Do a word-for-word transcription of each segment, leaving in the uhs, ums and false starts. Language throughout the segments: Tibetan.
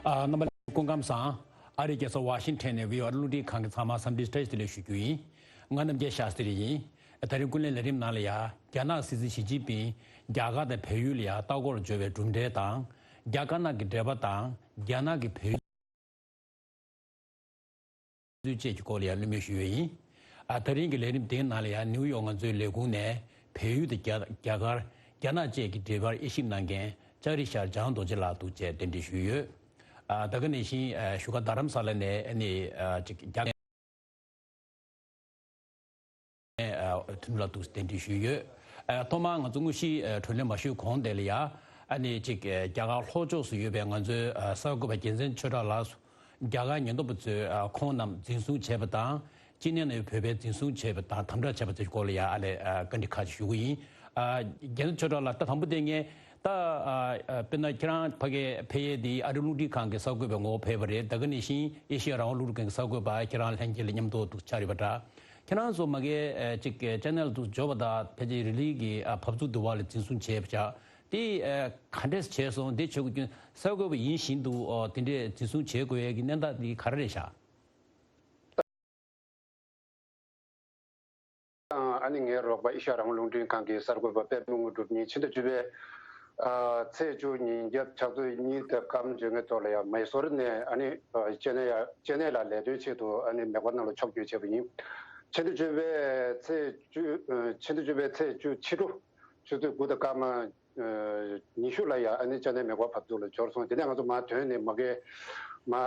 ཨ། རྣམ་པ་ལྷན་རྒྱས་སྐུ་ཁམས་བཟང་། ཨ་རིའི་རྒྱལ་ས་ཝ་ཤིང་ཊོན་ནས་བྷི་ཨོ་ཨེ་རླུང་འཕྲིན་ཁང་གི་ཚང་མར་འཚམས་འདྲི་བཀྲ་ཤིས་བདེ་ལེགས་ཞུ་རྒྱུ་ཡིན། ང་རྣམ་རྒྱལ་ཤཱ་སྟྲི་ཡིན། དེ་རིང་ཀུན་གླེང་ལས་རིམ་ནང་ལ་ཡ། རྒྱ་ནག་སྲིད་འཛིན་ཞི་ཅིན་ཕིང་རྒྱ་གར་དང་བལ་ཡུལ་ལ་ཡ་ལྟ་སྐོར་འབྱོར་བའི་གྲུབ་འབྲས་དང་། རྒྱ་དཀར་ནག་གི་འབྲེལ་བ་དང་། རྒྱ་ནག་གི་བལ་ཡུལ་བཅས་ཀྱི་སྐོར་ལ་ཡང་གླེང་མོལ་ཞུས་ཡོད་ཡིན། ཨ། དེ་རིང་གི་ལས་རིམ་དེའི་ནང་ལ་ཡང་ནིའུ་ཡོག་ང་ཚོའི་ལས་ཁུངས་ནས་བལ་ཡུལ་དང་རྒྱ་རྒྱ་གར། རྒྱ་ནག་བཅས་ཀྱི་འབྲེལ་བར་དབྱེ་ཞིབ་གནང་མཁན་ལྕགས་རི་ཤར་འཇང་རྡོ་རྗེ་ལགས་འདུག་ཅེས་གདན་འདྲེན་ཞུས་ཡོད། ཨ། ད་ག་ནང་བཞིན་ཨ་བཞུགས་སྒར་རྡ་རམ་ས་ལ་ནས་ཨ་ནི་ཨ་ཅིག་རྒྱ་ཨ་ཐུན་ལ་འདུག་གདན་འདྲེན་ཞུས་ཡོད། ཨ། ཐོག་མར་ང་ཚོ་དངོས་གཞི་ཨ་བགྲོ་གླེང་མ་ཞུས་གོང་དེ་ལ་ཡ། ཨ་ནི་ཅིག་ཨ་རྒྱ་གར་ལྷོ་ཕྱོགས་སུ་ཡོད་པའི་ང་ཚོའི་ཨ་གསར་འགོད་པ་རྒྱལ་མཚན་ཆོས་གྲགས་ལགས་སུ། རྒྱ་གར་ཉེན་རྟོག་པ་ཚོས་ཨ་ཁོང་རྣམས་འཛིན་བཟུང་བྱས་པ་དང་། ཅི་ནས་ནས་བོད་པའི་འཛིན་བཟུང་བྱས་པ་དང་དམ་དྲག་བྱས་པ་དེ་སྐོར་ལ་ཡང་ཨ་ལས་ཨ་བཀའ་འདྲི་ཁག་ཅིག་ཞུ་གི་ཡིན། ཨ། རྒྱལ་མཚན་ཆོས་གྲགས་ལགས། ད་དང་པོ་དེ་ངས་ད་ཨ་ཨ་དཔེར་ན་ཁྱེད་རང་ཕ་གིར་ཕེབས་ཡས་འདི་ཨ་རིའི་རླུང་འཕྲིན་ཁང་གི་གསར་འགོད་པའི་ངོ་བོ་ཕེབས་པ་རེད། ད་ག་ནང་བཞིན་ཨེ་ཤེ་ཡ་རང་དབང་རླུང་འཕྲིན་ཁང་གི་གསར་འགོད་པ་ཁྱེད་རང་ལྷན་རྒྱས་ལ་མཉམ་དུ་འདུག་ཆགས་ཡོད་པ་འདྲ། ཁྱེད་རང་ཚོ་མ་གིར་ཨ་ཅིག་ཅེ་ནལ་འདུག་འབྱོར་བ་དང་ཕལ་ཆེར་རི་ལི་གི་ཨ་བབས་ཚུགས་འདུག་པ་ལ་འཛིན་བཟུང་བྱས་པ་ཆགས། དེ་ཨ་ག་འདྲས་བྱས་སོང་། དེ་ཆོས་ཀྱི་གསར་འགོད་པ་ཡིན་བཞིན་དུ་ཨ་དེ་འདྲས་འཛིན་བཟུང་བྱེད་དགོས་ཡས་ཀྱི་གནད་འགག་འདི་ག་རེ་རེད་ཤག་ཨ་ནི་ངའི་རོགས་པ་ཨེ་ཤ་ཡ་རང་དབང་རླུང་འཕྲིན་ཁང་གི་གསར་འགོད་པ་དཔལ་མོ་དངོས་གྲུབ་གཉིས་ཕྱི་ཟླ་བཅུ་པའི་ཨ་ཚེས་བཅུ་ཉིན་རྒྱབ་ཕྱག་ཚོད་གཉིས་དང་སྐར་མ་བཅོ་ལྔའི་ཐོག་ལ་ཡང་མའི་སོར་ནས་ཨ་ནི་ཨ་ཅེ་ནའི་ཡ་ཅེ་ནའི་ལ་ལས་དོན་ཆེད་དུ་ཨ་ནི་མེ་འཁོར་ནང་ལ་ཕྱོགས་བསྐྱོད་བྱས་པ་ཡིན། ཕྱི་ཟླ་བཅུ་པའི་ཚེས་བཅུ་ཨ་ཕྱི་ཟླ་བཅུ་པའི་ཚེས་བཅུ་ཕྱི་དྲོ་ཆུ་ཚོད་དགུ་དང་སྐར་མ་ཉི་ཤུ་ལ་ཡ་ཨ་ནི་ཅ་ནའི་མེ་འཁོར་བབས་ཚུགས་ལ་འབྱོར་སོང་། དེ་ནས་ང་ཚོ་མར་ཐོན་ནས་མ་གི་མ་ཨ་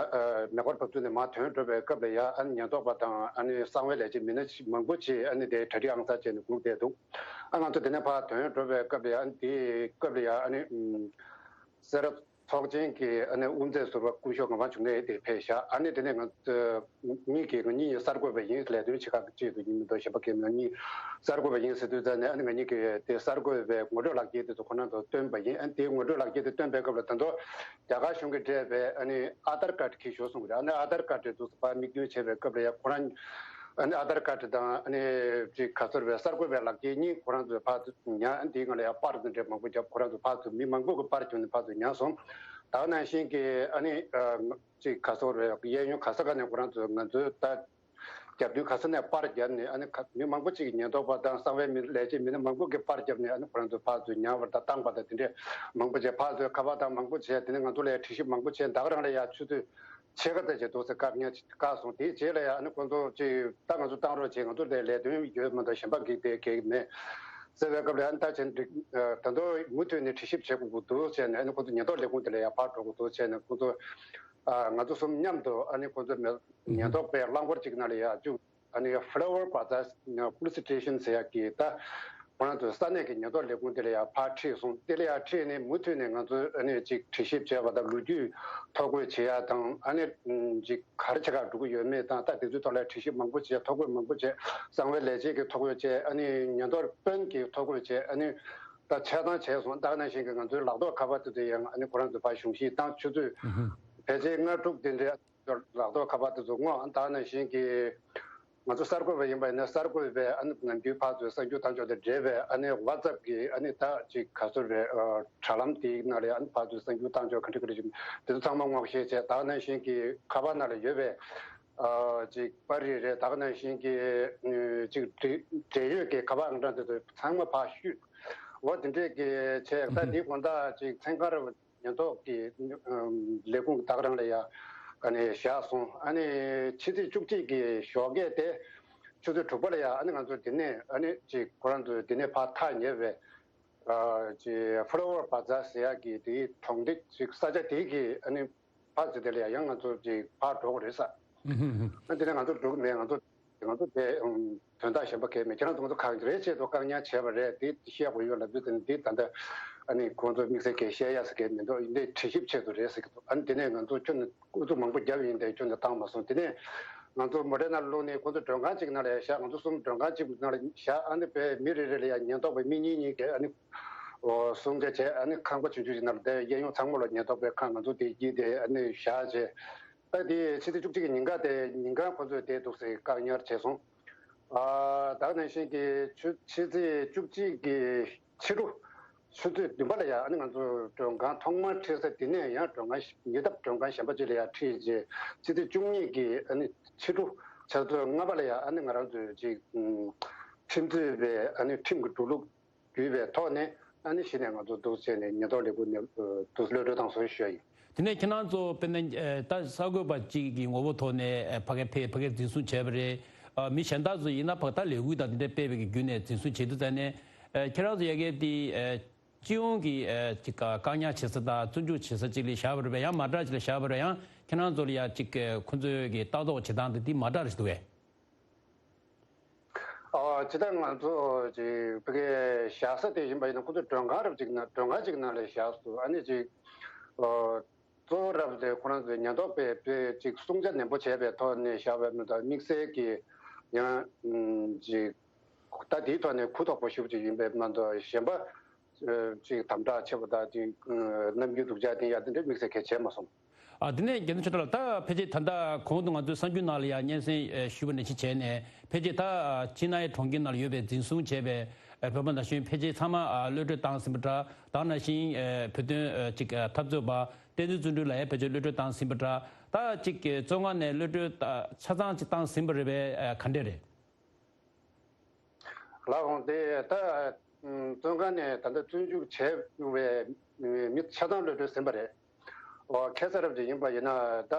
མེ་འཁོར་བབས་ཚུགས་ནས་མར་ཐོན་འགྲོ་བའི་སྐབས་ལ་ཡ་ཨ་ནི་ཉེན་རྟོག་པ་དང་ཨ་ནི་གསང་བའི་ལས་བྱེད་མི་སྣ་ཞིག་མང་པོ་ཅིག་ཨ་ནི་དེ་གྲ་སྒྲིག་ཨང་གསར་བྱས་ནས་སྒུག་བསྡད་འདུག་ཨ་ང་ཚོ་དེ་ནས་ཕར་ཐོན་འགྲོ་བའི་སྐབས་ལ་ཡ་ཨ་ནི་དེའི་སྐབས་ལ་ཡ་ཨ་ནི་ཨུམ་སེ་ར་ཚོགས་ཆེན་གྱི་ཨ་ནི་དབུ་མཛད་ཟུར་པ་སྐུ་ཞབས་ངག་དབང་འབྱུང་གནས་དེ་ཕེབས་ཤག་ཨ་ནི་དེ་ནས་ང་ཚོ་ངེད་ཀྱིས་ང་གཉིས་གསར་འགོད་པ་ཡིན། ལས་དོན་ཆེ་ཁག་ཅིག་ཏུ་ཡིན་མི་འདུག་གཞན་པ་གིས་ང་གཉིས་གསར་འགོད་པ་ཡིན་ཟེར་དུས་ཙང་ནས་ཨ་ནི་ང་གཉིས་ཀྱིས་དེ་གསར་འགོད་པའི་ངོ་སྤྲོད་ལག་འཁྱེར་དེ་ཚོ་ཁོ་རང་ཚོ་བཏོན་པ་ཡིན། ཨ་ནི་དེའི་ངོ་སྤྲོད་ལག་འཁྱེར་དེ་བཏོན་པའི་སྐབས་ལ་ད་དུང་རྒྱ་གར་གཞུང་གིས་སྤྲད་པའི་ཨ་ནི་ཨ་དར་ཀར་ཌི་གི་ཞུ་སོང་གི་རེད། ཨ་ནི་ཨ་དར་ཀར་ཌི་དེ་ཚོ་ཕར་མིག་སྟོན་བྱས་པའི་སྐབས་ལ་ཡ་ཁོ་རང་ཨ་ནི་ཨ་དར་ཀར་ཌི་དང་ཨ་ནི་ཅིག་ག་ཚོད་རེད། གསར་འགོད་པའི་ལག་འཁྱེར་གཉིས་ཁོ་རང་ཚོས་ཕར་ཚུར་ཉར། ཨ་ནི་དེའི་སྒང་ལ་ཡ་པར་དང་འདྲ་མང་པོ་བརྒྱབ། ཁོ་རང་ཚོ་ཕར་ཚུར་མི་མང་པོ་གིས་པར་བརྒྱབ་ནས་ཕར་ཚུར་ཉར་སོང་། ད་ག་ནང་བཞིན་གྱི་ཨ་ནི་ཅིག་ག་ཚོད་རེད། གཡས་གཡོན་ག་ས་ག་ནས་ཁོ་རང་ཚོས་ང་ཚོའི་ད་རྒྱབ་མདུན་ག་ས་ནས་པར་བརྒྱབ་ནས་ཨ་ནི་ག་མི་མང་པོ་ཅིག་གིས་ཉེན་རྟོག་པ་དང་གསང་བའི་མི་ལས་བྱེད་མི་སྣ་མང་པོ་གིས་པར་བརྒྱབ་ནས་ཨ་ནི་ཁོ་རང་ཚོས་ཕར་ཚུར་ཉར་བ་དང་བཏང་པ་དང་དེ་འདྲས་མང་པོ་བྱས། ཕར་ཚུར་ཁ་པར་དང་མང་པོ་བྱས། དེ་ནས་ང་ཚོ་ལ་ཡ་དྲི་ཞིབ་མང་པོ་བྱས། ད་ག་རང་ལ་ཡ་ཆུ་ཚོད་ཕྱེད་ཀ་ཙམ་ཅིག་འདུག་ཟེར་བཀག་ཉར་བཀག་སོང་། དེའི་རྗེས་ལ་ཡ་ཨ་ནི་ཁོང་ཚོ་ཅིག་ད་ང་ཚོ་བཏང་རོགས་བྱེད། ང་ཚོ་ལ་ལས་དོན་ཡོད་མ་གཏོགས་གཞན་པ་གི་དེ་གས་མེད་ཟེར་བའི་སྐབས་ལ་ཨ་ནི་ད་བྱས་ནས་ད་དུང་མུ་མཐུད་ནས་དྲི་ཞིབ་བྱེད་དགོས་ཀྱི་འདུག་བྱས་ནས་ཨ་ནི་ཁོང་ཚོ་ཉེན་རྟོག་ལས་ཁུངས་དེ་ལ་ཡ་ཕར་འགྲོ་དགོས་འདུག་བྱས་ནས་ཁོང་ཚོ་ཨ་ང་ཚོ་གསུམ་མཉམ་དུ་ཨ་ནི་ཁོང་ཚོ་མེ་ཉེན་རྟོག་པའི་རླངས་འཁོར་གཅིག་ནང་ལ་ཡ་བཅུག་ཨ་ནི་Flower Bazaar Police Station ཟེར་ཡག་གི་ད་ཁོ་རང་ཚོའི་ས་གནས་ཀྱི་ཉེན་རྟོག་ལས་ཁུངས་དེ་ལ་ཡ་ཕར་ཁྲིད་སོང་། དེ་ལ་ཡ་ཁྲིད་ནས་མུ་མཐུད་ནས་ང་ཚོས་ཨ་ནི་ཅིག་དྲི་ཞིབ་བྱས་པ་དང་ལོ་རྒྱུས་ཐོ་འགོད་བྱེད་ཡག་དང་ཨ་ནི་ཅིག་ག་རེ་བྱེད་ག་འགྲོ་གི་ཡོད་མེད་དང་ད་དེ་ཚོའི་ཐོག་ལ་དྲི་ཞིབ་མང་པོ་བྱས། ཐོ་འགོད་མང་པོ་བྱས། གསང་བའི་ལས་བྱེད་ཀྱི་ཐོ་འགོད་བྱས། ཨ་ནི་ཉེན་རྟོག་དཔོན་གྱི་ཐོ་འགོད་བྱས། ཨ་ནི་ད་ཆ་ཚང་བྱས་སོང་། ད་ག་ནང་བཞིན་གྱི་ང་ཚོའི་ལག་ཐོགས་ཁ་པར་དེ་ཚོ་ཡང་ཨ་ནི་ཁོ་རང་ཚོས་ཕར་གཞུང་བཞེས་བཏང་། ཆུ་ཚོད་ཕལ་ཆེར་ལྔ་དྲུག་དེ་འདྲའི། ལག་ཐོགས་ཁ་པར་དེ་ཚོ་བསྔོགས། ད་ག་ནང་བཞིན་གྱི་ང་ཚོ་གསར་འགོད་པ་ཡིན་པ་ཡིན་ན་གསར་འགོད་པའི་ཨ་ནི་ནམ་རྒྱུན་ཕར་ཚུར་གསར་འགྱུར་བཏང་ཕྱོགས་དང་འབྲེལ་བའི་ཨ་ནི་WhatsApp་གི་ཨ་ནི་ད་ཅིག་ག་ཚོད་རེད། ཨ་དྲ་ལམ་དེའི་ནང་ལ་ཨ་ནི་ཕར་ཚུར་གསར་འགྱུར་བཏང་ཕྱོགས་ག་འདྲ་ག་འདྲ་ཞིག་དེ་ཚོ་ཚང་མ་སྔོག་བཤེར་བྱས། ད་ག་ནང་བཞིན་གྱི་ཁ་པར་ནང་ལ་ཡོད་པའི་ཨ་ཅིག་པར་རིས་རེད། ད་ག་ནང་བཞིན་གྱི་ཨ་ཅིག་འབྲེལ་འབྲེལ་ཡོད་ཀྱི་ཁ་པར་ཨང་གྲངས་དེ་ཚོ་ཚང་མ་ཕར་བཤུས། འོ་དེ་འདྲས་ཀྱི་བྱས། ད་དེའི་དགོང་དག་ཅིག་མཚན་ཁར། ཉེན་རྟོག་གི་ལས་ཁུངས་ད་ག་རང་ལ་ཡ་ཨ་ནི་བཞག་སོང་། ཨ་ནི་ཕྱི་ཚེས་བཅུ་གཅིག་གི་ཞོགས་ཀས་དེ་ཆུ་ཚོད་དྲུག་པ་ལ་ཡ་ཨ་ནི་ང་ཚོ་འདི་ནས་ཨ་ནི་ཅིག་ཁོ་རང་ཚོ་འདི་ནས་ཕར་ཐག་ཉེ་བའི་ཨ་ཅིག་Flower Bazaar་ཟེར་ཡག་གི་དེའི་གྲོང་སྡེ་ཅིག་ས་ཆ་དེའི་གི་ཨ་ནི་ཕར་ཚུར་དེ་ལ་ཡ་ཡང་ང་ཚོ་ཅིག་ཕར་འགྲོ་དགོས་རེད་ས། ཨ་དེ་ནས་ང་ཚོ་འགྲོ་གི་མེད། ང་ཚོ། ང་ཚོ་དེ་དོན་དག་གཞན་པ་གང་ཡང་མེད། ཁྱེད་རང་ཚོ་ང་ཚོ་གང་རེད་ཆེད་དུ་བཀག་ཉར་བྱས་པ་རེད། དེ་བཤད་དགོས་ཡོད་ལབ་དུས་དེ་ནི་དེ་ད་ལྟ་ཨ་ནི་ཁོང་ཚོ་དམིགས་བསལ་གང་བཤད་ཡ་ཟེར་མཁན་མི་འདུག་འདི་དྲི་ཞིབ་ཆེད་དུ་རེད་ཟེར་གྱི་འདུག་ཨ་ནི་དེ་ནས་ང་ཚོ་ཁྱོན་ནས་ཨུ་ཚུགས་མང་པོ་བརྒྱབ་ཡིན་ཏེ་ཁྱོན་ནས་བཏང་མ་སོང་། དེ་ནས་ང་ཚོ་མོ་ཊའི་ནང་བླུགས་ནས་ཁོང་ཚོ་མགྲོན་ཁང་གཅིག་ནང་ལ་ཡ་བཞག་ང་ཚོ་གསུམ་མགྲོན་ཁང་གཅིག་ནང་ལ་བཞག་ཨ་ནི་བས་མི་རེ་རེ་ལ་ཡ་ཉེན་རྟོག་པ་མི་གཉིས་གཉིས་ཀྱིས་ཨ་ནི་འོ་སྲུང་སྐྱོབ་བྱས། ཨ་ནི་ཁང་པ་ཆུང་ཆུང་ཞིག་ནང་ལ་བསྡད། གཡས་གཡོན་ཚང་མ་ལ་ཉེན་རྟོག་པའི་ཁང་ང་ཚོ་དེ་དཀྱིལ་དེ་ཨ་ནི་བཞག་བྱས། ད་དེ་ཕྱི་ཚེས་བཅུ་གཅིག་གི་ཉིན་ཀ་དེ་ཉིན་གང་ཁོ་ཚོས་དེ་འདུག་སེ་བཀག་ཉར་བྱས་སོང་། ཨ་ད་ག་ནང་བཞིན་གྱི་ཆུ་ཕྱི་ཚེས་བཅུ་གཅིག་གི་ཕྱི་དྲོ་ ཆུ་ཚོད་བདུན་པ་ལ་ཡང་ཨ་ནི་ང་ཚོ་མགྲོན་ཁང་ཐོག་མར་ཁྲིད་ས་དེ་ནས་ཡང་མགྲོན་ཁང་ཉེ་འདབས་མགྲོན་ཁང་གཞན་པ་ཅིག་ལ་ཡང་ཁྲིད་རྗེས་ཕྱི་ཚེས་བཅུ་གཉིས་ཀྱི་ཨ་ནི་ཕྱི་དྲོ་ཆུ་ཚོད་ལྔ་པ་ལ་ཡང་ཨ་ནི་ང་རང་ཚོས་ཅིག་ཁྲིམས་རྩོད་པའི་ཨ་ནི་ཁྲིམས་ཀྱི་འགྲོ་ལུགས་བརྒྱུད་པའི་ཐོག་ནས་ཨ་ནི་གཞི་ནས་ང་ཚོ་འདུག་བྱས་ནས་ཉེན་རྟོག་ལས་ཁུངས་ནས་འདུག་གློད་གྲོལ་བཏང་སོང་ཞུ་ཡ་ཡིན། དེ་ནས་ཁྱེད་རང་ཚོ་དཔེར་ན་ད་གསར་འགོད་པ་གཅིག་གི་ངོ་བོ་ཐོག་ནས་ཕ་གིར་ཕེབས་ཕ་གིར་འཛིན་བཟུང་བྱས་པ་རེད། མི་གཞན་དག་ཚོ་ཡིན་ན་ཕ་གི་ད་ལས་འགུལ་དང་དེ་འདྲ་སྤེལ་བའི་བརྒྱུད་ནས་འཛིན་བཟུང་བྱེད་དུས་ཙང་ནས་ཁྱེད་རང་ཚོ་ཡ་གི་དེ་སྤྱི་ཡོངས་ཀྱི་ཅིག་བཀག་ཉར་བྱེད་ས་དང་བཙོན་འཇུག་བྱེད་ས་གཅིག་ལ་བཞག་པ་རེད་པས། ཡང་མ་དྲག་ཅིག་ལ་བཞག་པ་རེད། ཡང་ཁྱེད་རང་ཚོ་ལ་ཡ་ཅིག་ཁོ་ཚོའི་གི་ལྟ་རྟོག་བྱེད་སྟངས་དེ་དེ་མ་དྲག་རེད་འདུག་གས། ཨོ། ཇི་ལྟར་ང་ཚོ་ཅིག་ཕ་གིའི་བཞག་ས་དེ་ཡིན་པ་ཡིན་ན་ཁོ་ཚོ་མགྲོན་ཁང་རབ་ཅིག་ནང་མགྲོན་ཁང་ཅིག་ནང་ལ་བཞག་སོང་། ཨ་ནི་ཅིག་ཨོ། གཙོ་བོ་རབ་དེ་ཁོ་རང་ཚོའི་ཉེན་རྟོག་པས་པས་ཅིག་སྲུང་བྱ་ནན་པོ་བྱས་པའི་ཐོག་ནས་བཞག་པའི་མི་དང་དམིགས་བསལ་གྱི་ཡང་ཅིག་ད་དེའི་ཐོག་ནས་གུ་དོག་པོ་ཞེ་པོ་ཅིག་ཡིན་པའི་མ་གཏོགས་གཞན་པ། ཅིག་དམ་དྲག་ཆེ་བ་དང་ཅིག་ནམ་རྒྱུན་སྡུག་ཅག་དེ་ཡང་དེ་འདྲའི་དམིགས་བསལ་གལ་ཆེ་མ་སོང་། ཨ། དེ་ནས་རྒྱལ་མཚན་ཆོས་གྲགས་ལགས། ད་ཕལ་ཆེར་ད་ལྟ་གོང་དུ་ང་ཚོའི་གསར་འགྱུར་ནང་ལ་ཡང་སྙན་སེང་ཞུས་པ་ནང་བཞིན་བྱས་ནས་ཕལ་ཆེར་ད་ཅི་ན་ཡའི་གྲོང་ཁྱེར་ནང་ལ་ཡོད་པའི་འཛིན་བཟུང་བྱས་པའི་བོད་པ་ནང་བཞིན་ཕལ་ཆེར་ཚང་མ་གློད་གྲོལ་བཏང་ཟིན་པ་འདྲ། ད་ནང་བཞིན་བོད་དོན་ཅིག་འཐབ་རྩོད་པ་བསྟན་འཛིན་བརྩོན་འགྲུས་ལགས་ཡང་ཕལ་ཆེར་གློད་གྲོལ་བཏང་ཟིན་པ་འདྲ། ད་ཅིག་བཙོན་ཁང་ནས་གློད་གྲོལ་ཆ་ཚང་ཅིག་བཏང་ཟིན་པ་རེད་པས། ག་འདྲས་རེད། ལགས་འོང་། དེ་ད་བཙོན་ཁང་ནས་ད་ལྟ་བཙོན་འཇུག་བྱས་པའི་མི་ཆ་ཚང་གློད་གྲོལ་ཟིན་པ་རེད། ཨོ། ཁ་སང་རབ་ཅིག་ཡིན་པ་ཡིན་ན་ད་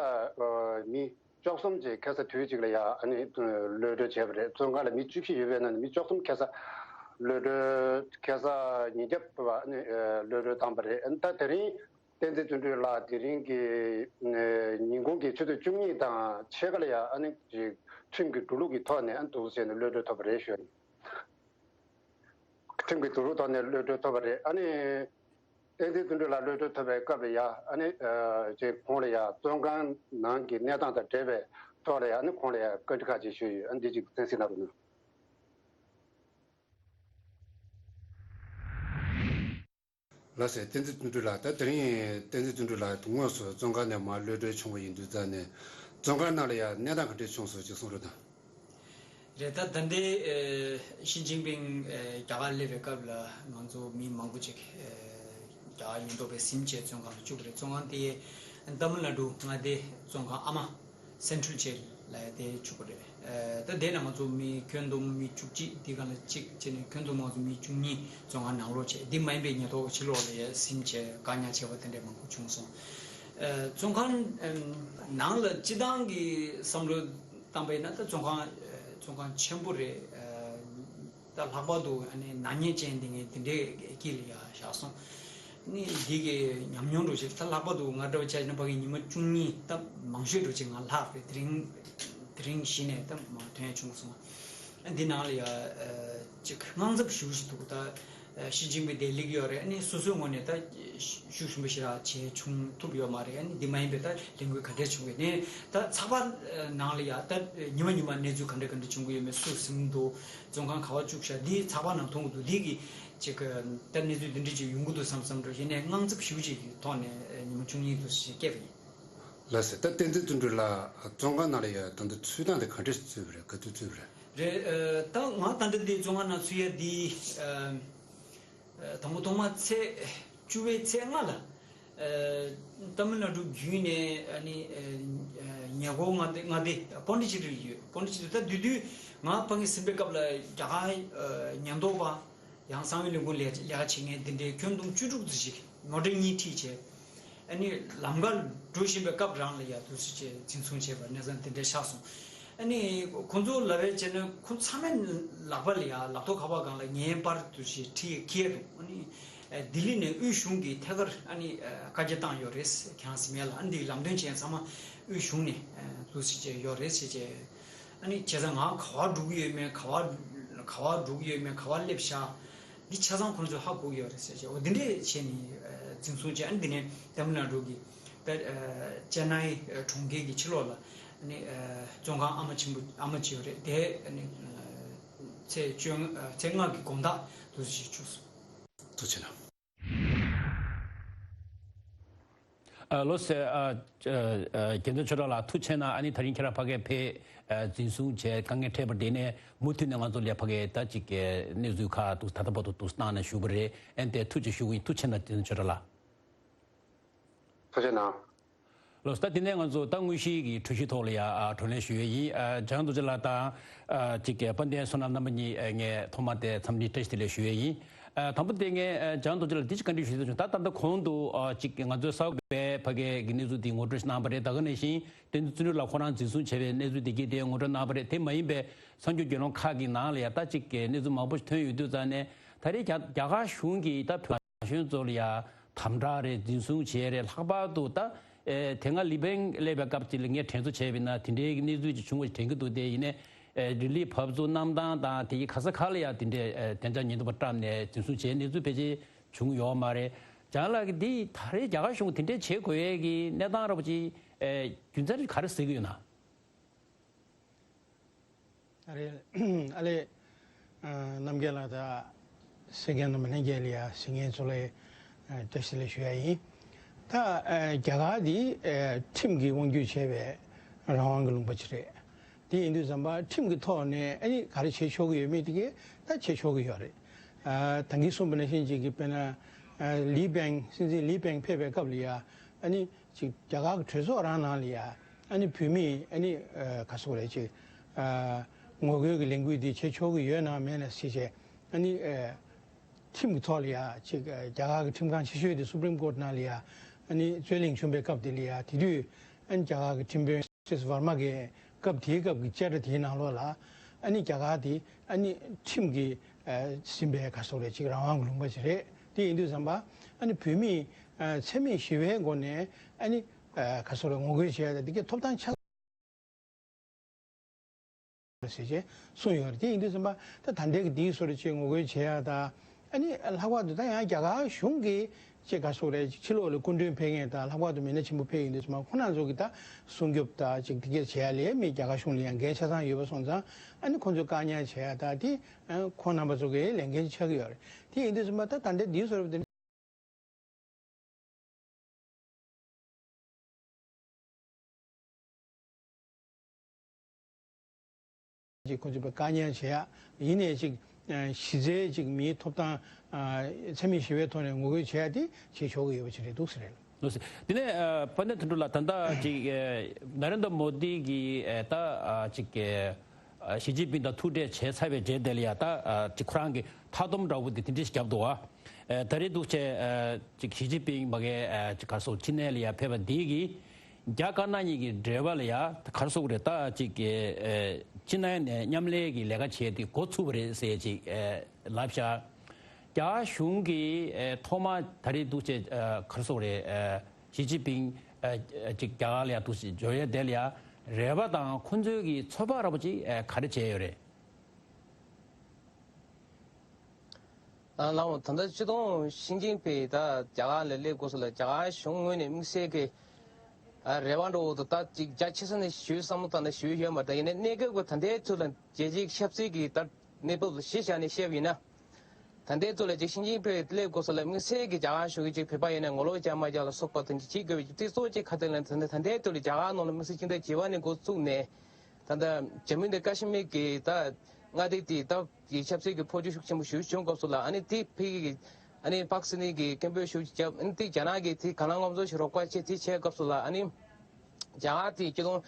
མི་བཅུ་གསུམ་ཅིག་ཁ་སང་དུས་གཅིག་ལ་ཡ་ཨ་ནི་གློད་གྲོལ་བྱས་པ་རེད། བཙོན་ཁང་ལ་མི་བཅུ་བཞི་ཡོད་པའི་ནང་ནས་མི་བཅུ་གསུམ་ཁ་སང་གློད་གྲོལ་ཁ་སང་ཉིན་རྒྱབ་པ་ཨ་ནི་གློད་གྲོལ་བཏང་པ་རེད། ད་དེ་རིང་བསྟན་འཛིན་བརྩོན་འགྲུས་ལགས་དེ་རིང་གི་ཉིན་གུང་གི་ཆུ་ཚོད་བཅུ་གཉིས་དང་ཕྱེད་ཀ་ལ་ཡ་ཨ་ནི་ཁྲིམས་ཀྱི་འགྲོ་ལུགས་ཀྱི་ཐོག་ནས་ཨ་ནི་འདུག་བྱས་ནས་གློད་གྲོལ་ཐོབ་པ་རེད་ཞུ། ཁྲིམས་ཀྱི་འགྲོ་ལུགས་ཐོག་ནས་གློད་གྲོལ་ཐོབ་པ་རེད། ཨ་ནི་བསྟན་འཛིན་བརྩོན་འགྲུས་ལགས་གློད་གྲོལ་ཐོབ་པའི་སྐབས་ལ་ཡ་ཨ་ནི་ཅིག་ཁོང་ལ་ཡ་བཙོན་ཁང་ནང་གི་གནས་སྟངས་དང་འབྲེལ་བའི་ཐོག་ལ་ཡ་ཨ་ནི་ཁོང་ལ་ཡ་བཀའ་འདྲི་ཁག་ཅིག་ཞུས་ཡོད། ཨ་ནི་འདི་ཅིག་གསན་གཟིགས་གནང་རོགས་གནང་། ལགས་སོ། བསྟན་འཛིན་བརྩོན་འགྲུས་ལགས། ད་དེ་རིང་བསྟན་འཛིན་བརྩོན་འགྲུས་ལགས་དངོས་སུ་བཙོན་ཁང་ནས་མར་གློད་གྲོལ་བྱུང་བ་ཡིན་དུས་ཙང་ནས་བཙོན་ཁང་ནང་ལ་ཡང་གནས་སྟངས་ག་འདྲས་བྱུང་སོང་ཅིག་གསུང་རོགས་དང་། རེད། ད་ད་ལྟའི་ཨེ་ཞི་ཅིན་ཕིང་ཨེ་རྒྱ་གར་སླེབས་པའི་སྐབས་ལ་ང་ཚོ་མི་མང་པོ་ཅིག་ཨེ་རྒྱ་གར་ཉེན་རྟོག་པས་ཟིན་བྱས་བཙོན་ཁང་ལ་བཅུག་པ་རེད། བཙོན་ཁང་དེ་ཏ་མིལ་ནཱ་ཌུ་མངའ་སྡེའི་བཙོན་ཁང་ཨ་མ། སེན་ཊྲལ་ཇེལ་ལབ་ཡ་དེ་བཅུག་པ་རེད། ཨ་ད་དེ་ན་ང་ཚོ་མི་ཁྱོན་བསྡོམས་མི་བཅུ་གཅིག་དེ་ག་ལ་གཅིག་བྱས་ནས་ཁྱོན་བསྡོམས་ང་ཚོ་མི་བཅུ་གཉིས་བཙོན་ཁང་ནང་ལོགས་བྱས། འདི་མ་ཡིན་པའི་ཉེན་རྟོག་ཕྱི་ལོགས་ལ་ཡ་ཟིན་བྱས་བཀག་ཉར་བྱས་པ་དེ་འདྲས་མང་པོ་བྱུང་སོང་། ཨ་བཙོན་ཁང་ནང་ལ་སྤྱི་བཏང་གི་བསམ་བློ་བཏང་པ་ཡིན་ན་ད་བཙོན་ཁང་བཙོན་ཁང་ཆེན་པོ་རེད། ཨ་ད་ལྷག་པར་དུ་ཨ་ནི་ནག་ཉེས་ཅན་དེ་ངས་དེ་འདྲའི་དཀྱིལ་ལ་ཡ་བཞག་སོང་། ནི་འདི་གི་ཉམས་མྱོང་འདྲ་ཅིག་ད་ལྷག་པར་དུ་ང་འདྲ་བ་ཆ་བཞག་ན་ཕ་གི་ཉི་མ་བཅུ་གཉིས་ད་མང་ཤོས་འདྲ་ཅིག་ང་ལྷག་རེད། དེ་རིང་དེ་རིང་གཞི་ནས་ད་མ་ཐོན་ཡ་བྱུང་སོང་། ཨ་འདི་ནང་ལ་ཡ་ཅིག་དངངས་འཚབ་ཞེ་པོ་ཞིག་འདུག་ད་ཞི་ཅིན་ཕིང་དེ་སླེབས་ཀྱི་ཡོད་རེད། ཨ་ནི་སོ་སོའི་ངོས་ནས་ད་ཤུགས་ཆེན་པོ་ཞེ་དྲག་བྱས་བྱུང་ཐུབ་ཡོད་མ་རེད། ཨ་ནི་འདི་མ་ཡིན་པའི་ད་ལས་འགུལ་ག་འདྲས་བྱུང་གི་ནས་ད་ཚགས་པར་ནང་ལ་ཡ་ད་ཉི་མ་ཉི་མ་གནས་ཚུལ་ག་འདྲས་ག་འདྲས་བྱུང་གི་ཡོད་མེད་སུ་ཟིན་འདུག་བཙོན་ཁང་ག་པར་བཅུག་ཤག་འདི་ཚགས་པར་ནང་མཐོང་གི་འདུག་འདི་གི་ཅིག་ད་གནས་ཚུལ་འདི་འདྲ་ཅིག་ཡོང་གི་འདུག་བསམ་བསམ་འགྲོ་ཡིན་ནའི་དངངས་འཚབ་ཞེ་པོ་ཅིག་གི་ཐོག་ནས་ཉི་མ་བཅུ་གཉིས་འདུག་ཞེས་བསྐྱལ་བ་ཡིན། ལགས་སོ། ད་བསྟན་འཛིན་བརྩོན་འགྲུས་ལགས་བཙོན་ཁང་ནང་ལ་ཡ་ད་ལྟ་ཚུད་སྟངས་དེ་ག་འདྲས་ཚུད་པ་རེད། ག་དུས་ཚུད་པ་རེད། རེད། ད་ང་ད་ལྟ་འདི་བཙོན་ཁང་ནང་ཚུད་ཡ་འདི། དང་པོ་ཐོག་མ་ཚེས་བཅུ་པའི་ཚེས་ལྔ་ལ། ཏཱ་མིལ་ནཱ་ཌུ་བརྒྱུད་ནས་ཨ་ནི་ཉེ་འཁོར་མངའ་སྡེ་མངའ་སྡེ་པོན་ཌི་ཅི་རི་ལ་ཡོད། པོན་ཌི་ཅི་རི་ད་དུས་དུས་ང་ཕ་གི་ཟིན་པའི་སྐབས་ལ་རྒྱ་གར་ཉེན་རྟོག་པ་ཡང་གསང་བའི་ལས་ཁུངས་ལས་ལས་ཀ་བྱེད་མཁན་དེ་འདྲའི་ཁྱོན་བསྡོམས་བཅུ་དྲུག་ཙམ་ཞིག་ངོ་སྤྲོད་གཉིས་ཁྲིད་བྱས། ཨ་ནི་ལམ་ཁར་འགྲོ་བཞིན་པའི་སྐབས་རང་ལ་ཡ་དུས་སུ་བྱས་འཛིན་བཟུང་བྱས་པ་གནས་སྟངས་དེ་འདྲ་ཆགས་སོང་། ཨ་ནི་ཁོང་ཚོ་ལབ་པ་བྱས་ན་ཁོང་ཚང་མའི་ལག་པ་ལ་ཡ་ལག་ཐོག་ཁ་པར་སྒང་ལ་ངའི་པར་དུ་ཞིག་ཁྲིད་ཁྱེར་འདུག་ཨ་ནི་ལྡི་ལི་ནས་དབུས་གཞུང་གི་ཐད་ཀར་ཨ་ནི་བཀའ་རྒྱ་བཏང་ཡོད་རེད། ཁྱེད་རང་ཟིན་མེད་ལ་ཨ་ནི་འདི་ལམ་སྟོན་བྱས་ཚང་མ་དབུས་གཞུང་ནས་དུ་ཞིག་བྱས་ཡོད་རེད་ཟེར་བྱས། ཨ་ནི་བྱས་ཙང་ང་ག་པར་འགྲོ་གི་ཡོད་མེད་ག་པར་ག་པར་འགྲོ་གི་ཡོད་མེད་ག་པར་སླེབས་ཤག་འདི་ཆ་ཚང་ཁོང་ཚོས་ཧ་གོ་གི་ཡོད་རེད་ཟེར་བྱས། འོ་འདི་འདྲས་བྱས་ནས་འཛིན་བཟུང་བྱས། ཨ་ནི་འདི་ནས་ཏཱ་མིལ་ནཱ་ཌུ་གི་ད་ཅེན་ནའི་གྲོང་ཁྱེར་གྱི་ཕྱི་ལོགས་ལ་ཨ་ནི་བཙོན་ཁང་ཨ་མ་ཆེན་པོ་ཨ་མ་ཅིག་ཡོད་རེད། དེ་ཨ་ནི་ཚེས་བཅོ་ཚེས་ལྔ་གི་དགོང་དག་དུ་ཞིག་བཅུག་སོང་། ཐུགས་རྗེ་གནང་། ཨ་ལགས་སོ། ཨ་ཨ་ཨ་རྒྱལ་མཚན་ཆོས་གྲགས་ལགས་ཐུགས་རྗེ་གནང་། ཨ་ནི་ད་རིང་ཁྱེད་རང་ཕ་གིར་ཕེབས། ཨ་འཛིན་བཟུང་བྱས་དཀའ་ངལ་འཕྲད་པ་དེ་ནས་མུ་མཐུད་ནས་ང་ཚོ་ལ་ཕ་གིར་ད་ཅིག་གི་གནས་ཚུལ་ཁག་འདུག་ད་ལྟ་བར་དུ་འདུག་གནང་ནས་བཞུགས་པ་རེད། ཨ་ནི་དེ་ཐུགས་རྗེ་ཞུ་གི་ཡིན། ཐུགས་རྗེ་གནང་རྒྱལ་མཚན་ཆོས་གྲགས་ལགས། ཐུགས་རྗེ་གནང་། ལགས་སོ། ད་དེ་ནས་ང་ཚོ་ད་དངོས་གཞིའི་གི་གྲོས་གཞི་ཐོག་ལ་ཡ་ཨ་བགྲོ་གླེང་ཞུ་ཡས་ཡིན། ཨ་འཇམ་དབྱངས་རྡོ་རྗེ་ལགས་དང་ཨ་ཅིག་གི་དཔལ་ལྡན་བསོད་ནམས་རྣམ་པ་གཉིས་ཨ་ངས་ཐོག་མ་དེ་འཚམས་འདྲི་བཀྲ་ཤིས་བདེ་ལེགས་ཞུ་ཡས་ཡིན། ཨ་དང་པོ་དེ་ངས་ཨ་འཇམ་དབྱངས་རྡོ་རྗེ་ལགས་འདི་ཅིག་བཀའ་འདྲི་ཞུ་ཡས་བྱུང་། ད་ད་ལྟ་གོང་དུ་ཨ་ཅིག་ང་ཚོའི་གསར་འགོད་པས་ཕ་གིའི་གི་གནས་ཚུལ་འདི་ངོ་སྤྲོད་གནང་བ་རེད། ད་ག་ནང་བཞིན་བསྟན་འཛིན་བརྩོན་འགྲུས་ལགས་ཁོ་རང་འཛིན་བཟུང་བྱས་པའི་གནས་ཚུལ་འདི་གའི་དེ་ངོ་སྤྲོད་གནང་བ་རེད། དེ་མ་ཡིན་པའི་གསར་འགྱུར་བརྒྱུད་ལམ་ཁག་གི་ནང་ལ་ཡ་ད་ཅིག་གི་གནས་ཚུལ་མང་པོ་ཞིག་ཐོན་ཡོད་དུས་ཙང་ནས། ད་རེས་རྒྱ་རྒྱ་གར་གཞུང་གིས་ད་བོད་གཞོན་ཚོ་ལ་ཡ་དམ་དྲག་རེད། འཛིན་བཟུང་བྱས་རེད། ལྷག་པར་དུ་ད་ཨེ་དེ་སྔ་ལི་པན་སླེབས་པའི་སྐབས་ཅིག་ལ་ངས་དྲན་གསོ་བྱས་པ་ཡིན་ན་དེ་འདྲའི་གནས་ཚུལ་ཅིག་བྱུང་བ་དྲན་གྱི་འདུག་དེ་ཡིན་ནའི་ཨེ་རི་ལི་བབས་ཚུགས་གནང་སྟངས་དང་དེ་གི་ག་ས་ག་ལ་ཡ་དེ་འདྲའི་ཨེ་བདེ་འཇགས་ཉེན་རྟོག་པ་བཀྲམ་ནས་འཛིན་བཟུང་བྱས་གནས་ཚུལ་ཕལ་ཆེར་བྱུང་ཡོད་མ་རེད། འཇམ་ལགས་ཀྱིས་འདི་ད་རེས་རྒྱ་གར་གཞུང་དེ་འདྲའི་བྱེད་དགོས་ཡས་ཀྱི་གནས་སྟངས་འདྲ་པོ་ཅིག་ཨེ་རྒྱུ་མཚན་ག་རེ་གཟིགས་ཀྱི་ཡོད་ན། ཨ་རེ། ཨ་ལེ། ཨ་རྣམ་རྒྱལ་ལགས་དང་གསན་མཁན་རྣམ་པ་ལྷན་རྒྱས་ལ་ཡ་གཟིགས་མཁན་ཚོ་ལ་ཡ་བཀྲ་ཤིས་བདེ་ལེགས་ཞུ་ཡ་ཡིན། ད་ཨ་རྒྱ་གར་འདི་ཨ་ཁྲིམས་ཀྱིས་དབང་སྒྱུར་བྱས་པའི་རང་དབང་གི་ལུང་པ་ཅིག་རེད། དེ་ཡིན་དུས་ཙམ་པ་ཁྲིམས་ཀྱི་ཐོག་ནས་ཨ་ནི་ག་རེ་བྱེད་ཆོག་གི་ཡོད་མེད་དེ་གས་ད་བྱེད་ཆོག་གི་ཡོད་རེད། ཨ་ད་གིན་གསུངས་པ་ནང་བཞིན་ཅིག་གི་དཔེར་ན་ཨ་ལི་པན་སྲིད་འཛིན་ལི་པན་ཕེབས་པའི་སྐབས་ལ་ཡ་ཨ་ནི་ཅིག་རྒྱ་གར་གྱི་གྲོས་ཚོགས་རང་ནང་ལ་ཡ་ཨ་ནི་བོད་མིས་ཨ་ནི་ཨ་ག་ཟེར་དགོས་རེད། ཅིག་ཨ་ངོ་རྒོལ་གྱི་ལས་འགུལ་འདི་བྱེད་ཆོག་གི་ཡོད་ན་མེད་ན་ཟེར་བྱས་ཨ་ནི་ཨ་ཁྲིམས་ཀྱི་ཐོག་ལ་ཡ་ཅིག་ཨ་རྒྱ་གར་གྱི་ཁྲིམས་ཁང་ཆེ་ཤོས་དེ་སུ་པྲིམ་ཀོར་ནང་ལ་ཡ་ཨ་ནི་རྩོད་གླེང་བྱུང་བའི་སྐབས་དེ་ལ་ཡ་དེ་དུས་ཨ་ནི་རྒྱ་གར་གྱི་ཁྲིམས་དཔོན་ཇ་སི་ཊི་སི་ཝར་མ་གིས་སྐབས་དེའི་སྐབས་ཀྱི་བཅད་ཁྲ་དེའི་ནང་ལོགས་ལ་ཨ་ནི་རྒྱ་གར་དེ་ཨ་ནི་ཁྲིམས་ཀྱིས་ཨ་ཟིན་པའི་ག་ཟེར་དགོས་རེད། ཅིག་རང་དབང་གི་ལུང་པ་ཞིག་རེད། དེ་ཡིན་དུས་ཙམ་པ་ཨ་ནི་བོད་མིས་ཨ་འཚེ་མེད་ཞི་བའི་སྒོ་ནས་ཨ་ནི་ཨ་ག་ཟེར་དགོས་རེད། ངོ་རྒོལ་བྱེད་ཡ་དང་དེ་གའི་ཐོབ་ཐང་ཆགས་ཟེར་བྱས་གསུངས་ཡོད་རེད། དེ་ཡིན་དུས་ཙམ་པ་ད་ད་ལྟའི་གི་དེའི་སོར་ཅིག་ངོ་རྒོལ་བྱེད་ཡ་དང་ཨ་ནི་ལྷག་པར་དུ་ད་ཡང་རྒྱ་གར་གཞུང་གིས་ཅིག་ག་ཟེར་དགོས་རེད། ཕྱི་ལོགས་ལ་སྐུ་མགྲོན་ཕེབས་མཁན་དང་ལྷག་པར་དུ་མི་སྣ་ཆེན་པོ་ཕེབས་ཡོང་དུས་ཙམ་པ་ཁོང་རྣམ་ཚོ་གི་ད་སྲུང་སྐྱོབ་དང་ཅིག་དེ་གའི་བྱེད་ཡ་ལ་མི་རྒྱ་གར་གཞུང་ལ་ཡང་འགན་ཆ་ཚང་ཡོད་པ་སོང་ཙང་ཨ་ནི་ཁོང་ཚོ་བཀག་ཉར་བྱེད་ཡ་དང་དེ་ཁོང་རྣམ་པ་ཚོ་གི་ལས་འགན་ཆགས་ཀྱི་ཡོད་རེད། དེ་ཡིན་དུས་ཙམ་པ་ད་ད་ལྟའི་འདིའི་བཟོ་འདྲ་པོ་དེ་ཅིག་ཁོང་ཚོས་བཀག་ཉར་བྱེད་ཡ་ཡིན་ནའི་ཅིག་གཞི་རྩའི་ཅིག་མིའི་ཐོབ་ཐང་འཚེ་མེད་ཞི་བའི་ཐོག་ནས་ངོ་རྒོལ་བྱེད་ཡ་དེ་བྱེད་ཆོག་གི་ཡོད་པ་ཅིག་རེད་འདུག་ཟེར་རེད། ལགས་སོ། དེ་ནས་ཨ་དཔལ་ལྡན་དོན་གྲུབ་ལགས། ད་ལྟ་ཅིག་ཨ་ན་རེན་དྲ་མོ་དི་གིས་ཨ་ད་ཨ་ཅིག་ཨ་ཞི་ཅིན་ཕིང་དང་ཐུག་འཕྲད་བྱས་ཚར་བའི་རྗེས་དེ་ལ་ཡ་ད་ཨ་ཅིག་ཁོ་རང་གི་མཐའ་སྡོམ་འདྲ་བོ་དེ་དེ་འདྲ་ཞིག་བརྒྱབ་འདུག་བ། ཨ་ད་རེས་འདུག་བྱས་ཨ་ཅིག་ཞི་ཅིན་ཕིང་མ་གིའི་ཨ་ཅིག་ག་རེ་ཟེར་ཕྱི་ནང་ལ་ཡ་ཕེབས་པ་འདི་གིས་རྒྱ་དཀར་ནག་གཉིས་ཀྱི་འབྲེལ་བ་ལ་ཡ་ད་ག་རེ་ཟེར་དགོས་རེད། ད་ཅིག་ཨ་ཕྱི་ནང་ནས་མཉམ་ལས་ཀྱི་ལས་ཀ་བྱས་ཏེ་འགོ་ཚུགས་པ་རེད་ཟེར་ཅིག་ཨ་ལབ་ཤག་རྒྱ་གཞུང་གིས་ཨ་ཐོག་མ་ད་རེས་འདུག་བྱས་ཨ་ག་རེ་ཟེར་དགོས་རེད། ཨ་ཞི་ཅིན་ཕིང་ཨ་ཅིག་རྒྱ་གར་ལ་ཡ་འདུག་བྱས་འབྱོར་ཡས་དེ་ལ་ཡ་རེ་བ་དང་ཁོང་ཚོའི་གི་ཚོད་དཔག་འདྲ་པོ་ཅིག་ཨ་ག་རེ་བྱས་ཡོད་རེད། ཨ་ལགས་འོང་། ད་ལྟ་སྤྱི་བཏང་ཞི་ཅིན་ཕིང་ད་རྒྱ་གར་ལ་སླེབས་དགོས་ས་ལ་རྒྱ་གར་གཞུང་ངོས་ནས་དམིགས་བསལ་གྱི་ཨ་རེ་བ་འདྲ་བོ་དང་ད་ཅིག་རྒྱ་ཆེ་ས་ནས་ཞུ་བསམ་བློ་བཏང་ནས་ཞུ་ཡོད་མ་རེད། ད་ཡིན་ནའི་གནས་སྐབས་ཀྱི་ད་ལྟའི་ཚོད་ལ་རྒྱལ་སྤྱིའི་ཆབ་སྲིད་ཀྱི་ད་གནས་བབ་ལ་གཞི་བཞག་ནས་བཤད་པ་ཡིན་ན། ད་ལྟའི་ཚོད་ལ་ཅིག་ཞི་ཅིན་ཕིང་སླེབས་དགོས་ས་ལ་དམིགས་བསལ་གྱི་རྒྱ་གར་གཞུང་གིས་ཅིག་བོད་པ་ཡིན་ན་ངོ་ལོག་རྒྱག་མ་རྒྱག་ལ་སོགས་པ་དང་ཅིག་བྱེད་དགོས་པའི་དེ་གཙོ་ཆེ་ཁ་གཏད་ལ་ད་ལྟ་ད་ལྟའི་ཚོད་ལ་རྒྱ་གར་ནང་ལ་དམིགས་བསལ་ཕྱི་ཟླ་བཞི་པ་ནས་འགོ་བཙུགས་ནས། ད་ལྟ་ཇམ་མུ་དང་ཀ་ཤི་མིར་གྱི་ད་མངའ་སྡེ་དེ་ད་གི་ཆབ་སྲིད་ཀྱི་འཕོ་འགྱུར་ཤུགས་ཆེན་པོ་ཞིག་བྱུང་སྐབས་སུ་ལ་ཨ་ནི་དེ་ཕ་གི་གི་ཨ་ནི་པཱ་ཀི་སི་ཐན་གྱི་སྐད་འབོད་ཤུགས་ཆེ་བརྒྱབ། ཨ་ནི་དེ་རྒྱ་ནག་གིས་དེ་གང་ལ་ངོམ་ཚོ་ཞིག་རོགས་པ་བྱེད་དེ་བྱས་སྐབས་སུ་ལ་ཨ་ནི་རྒྱ་གར་དེ་སྤྱི་ལོ་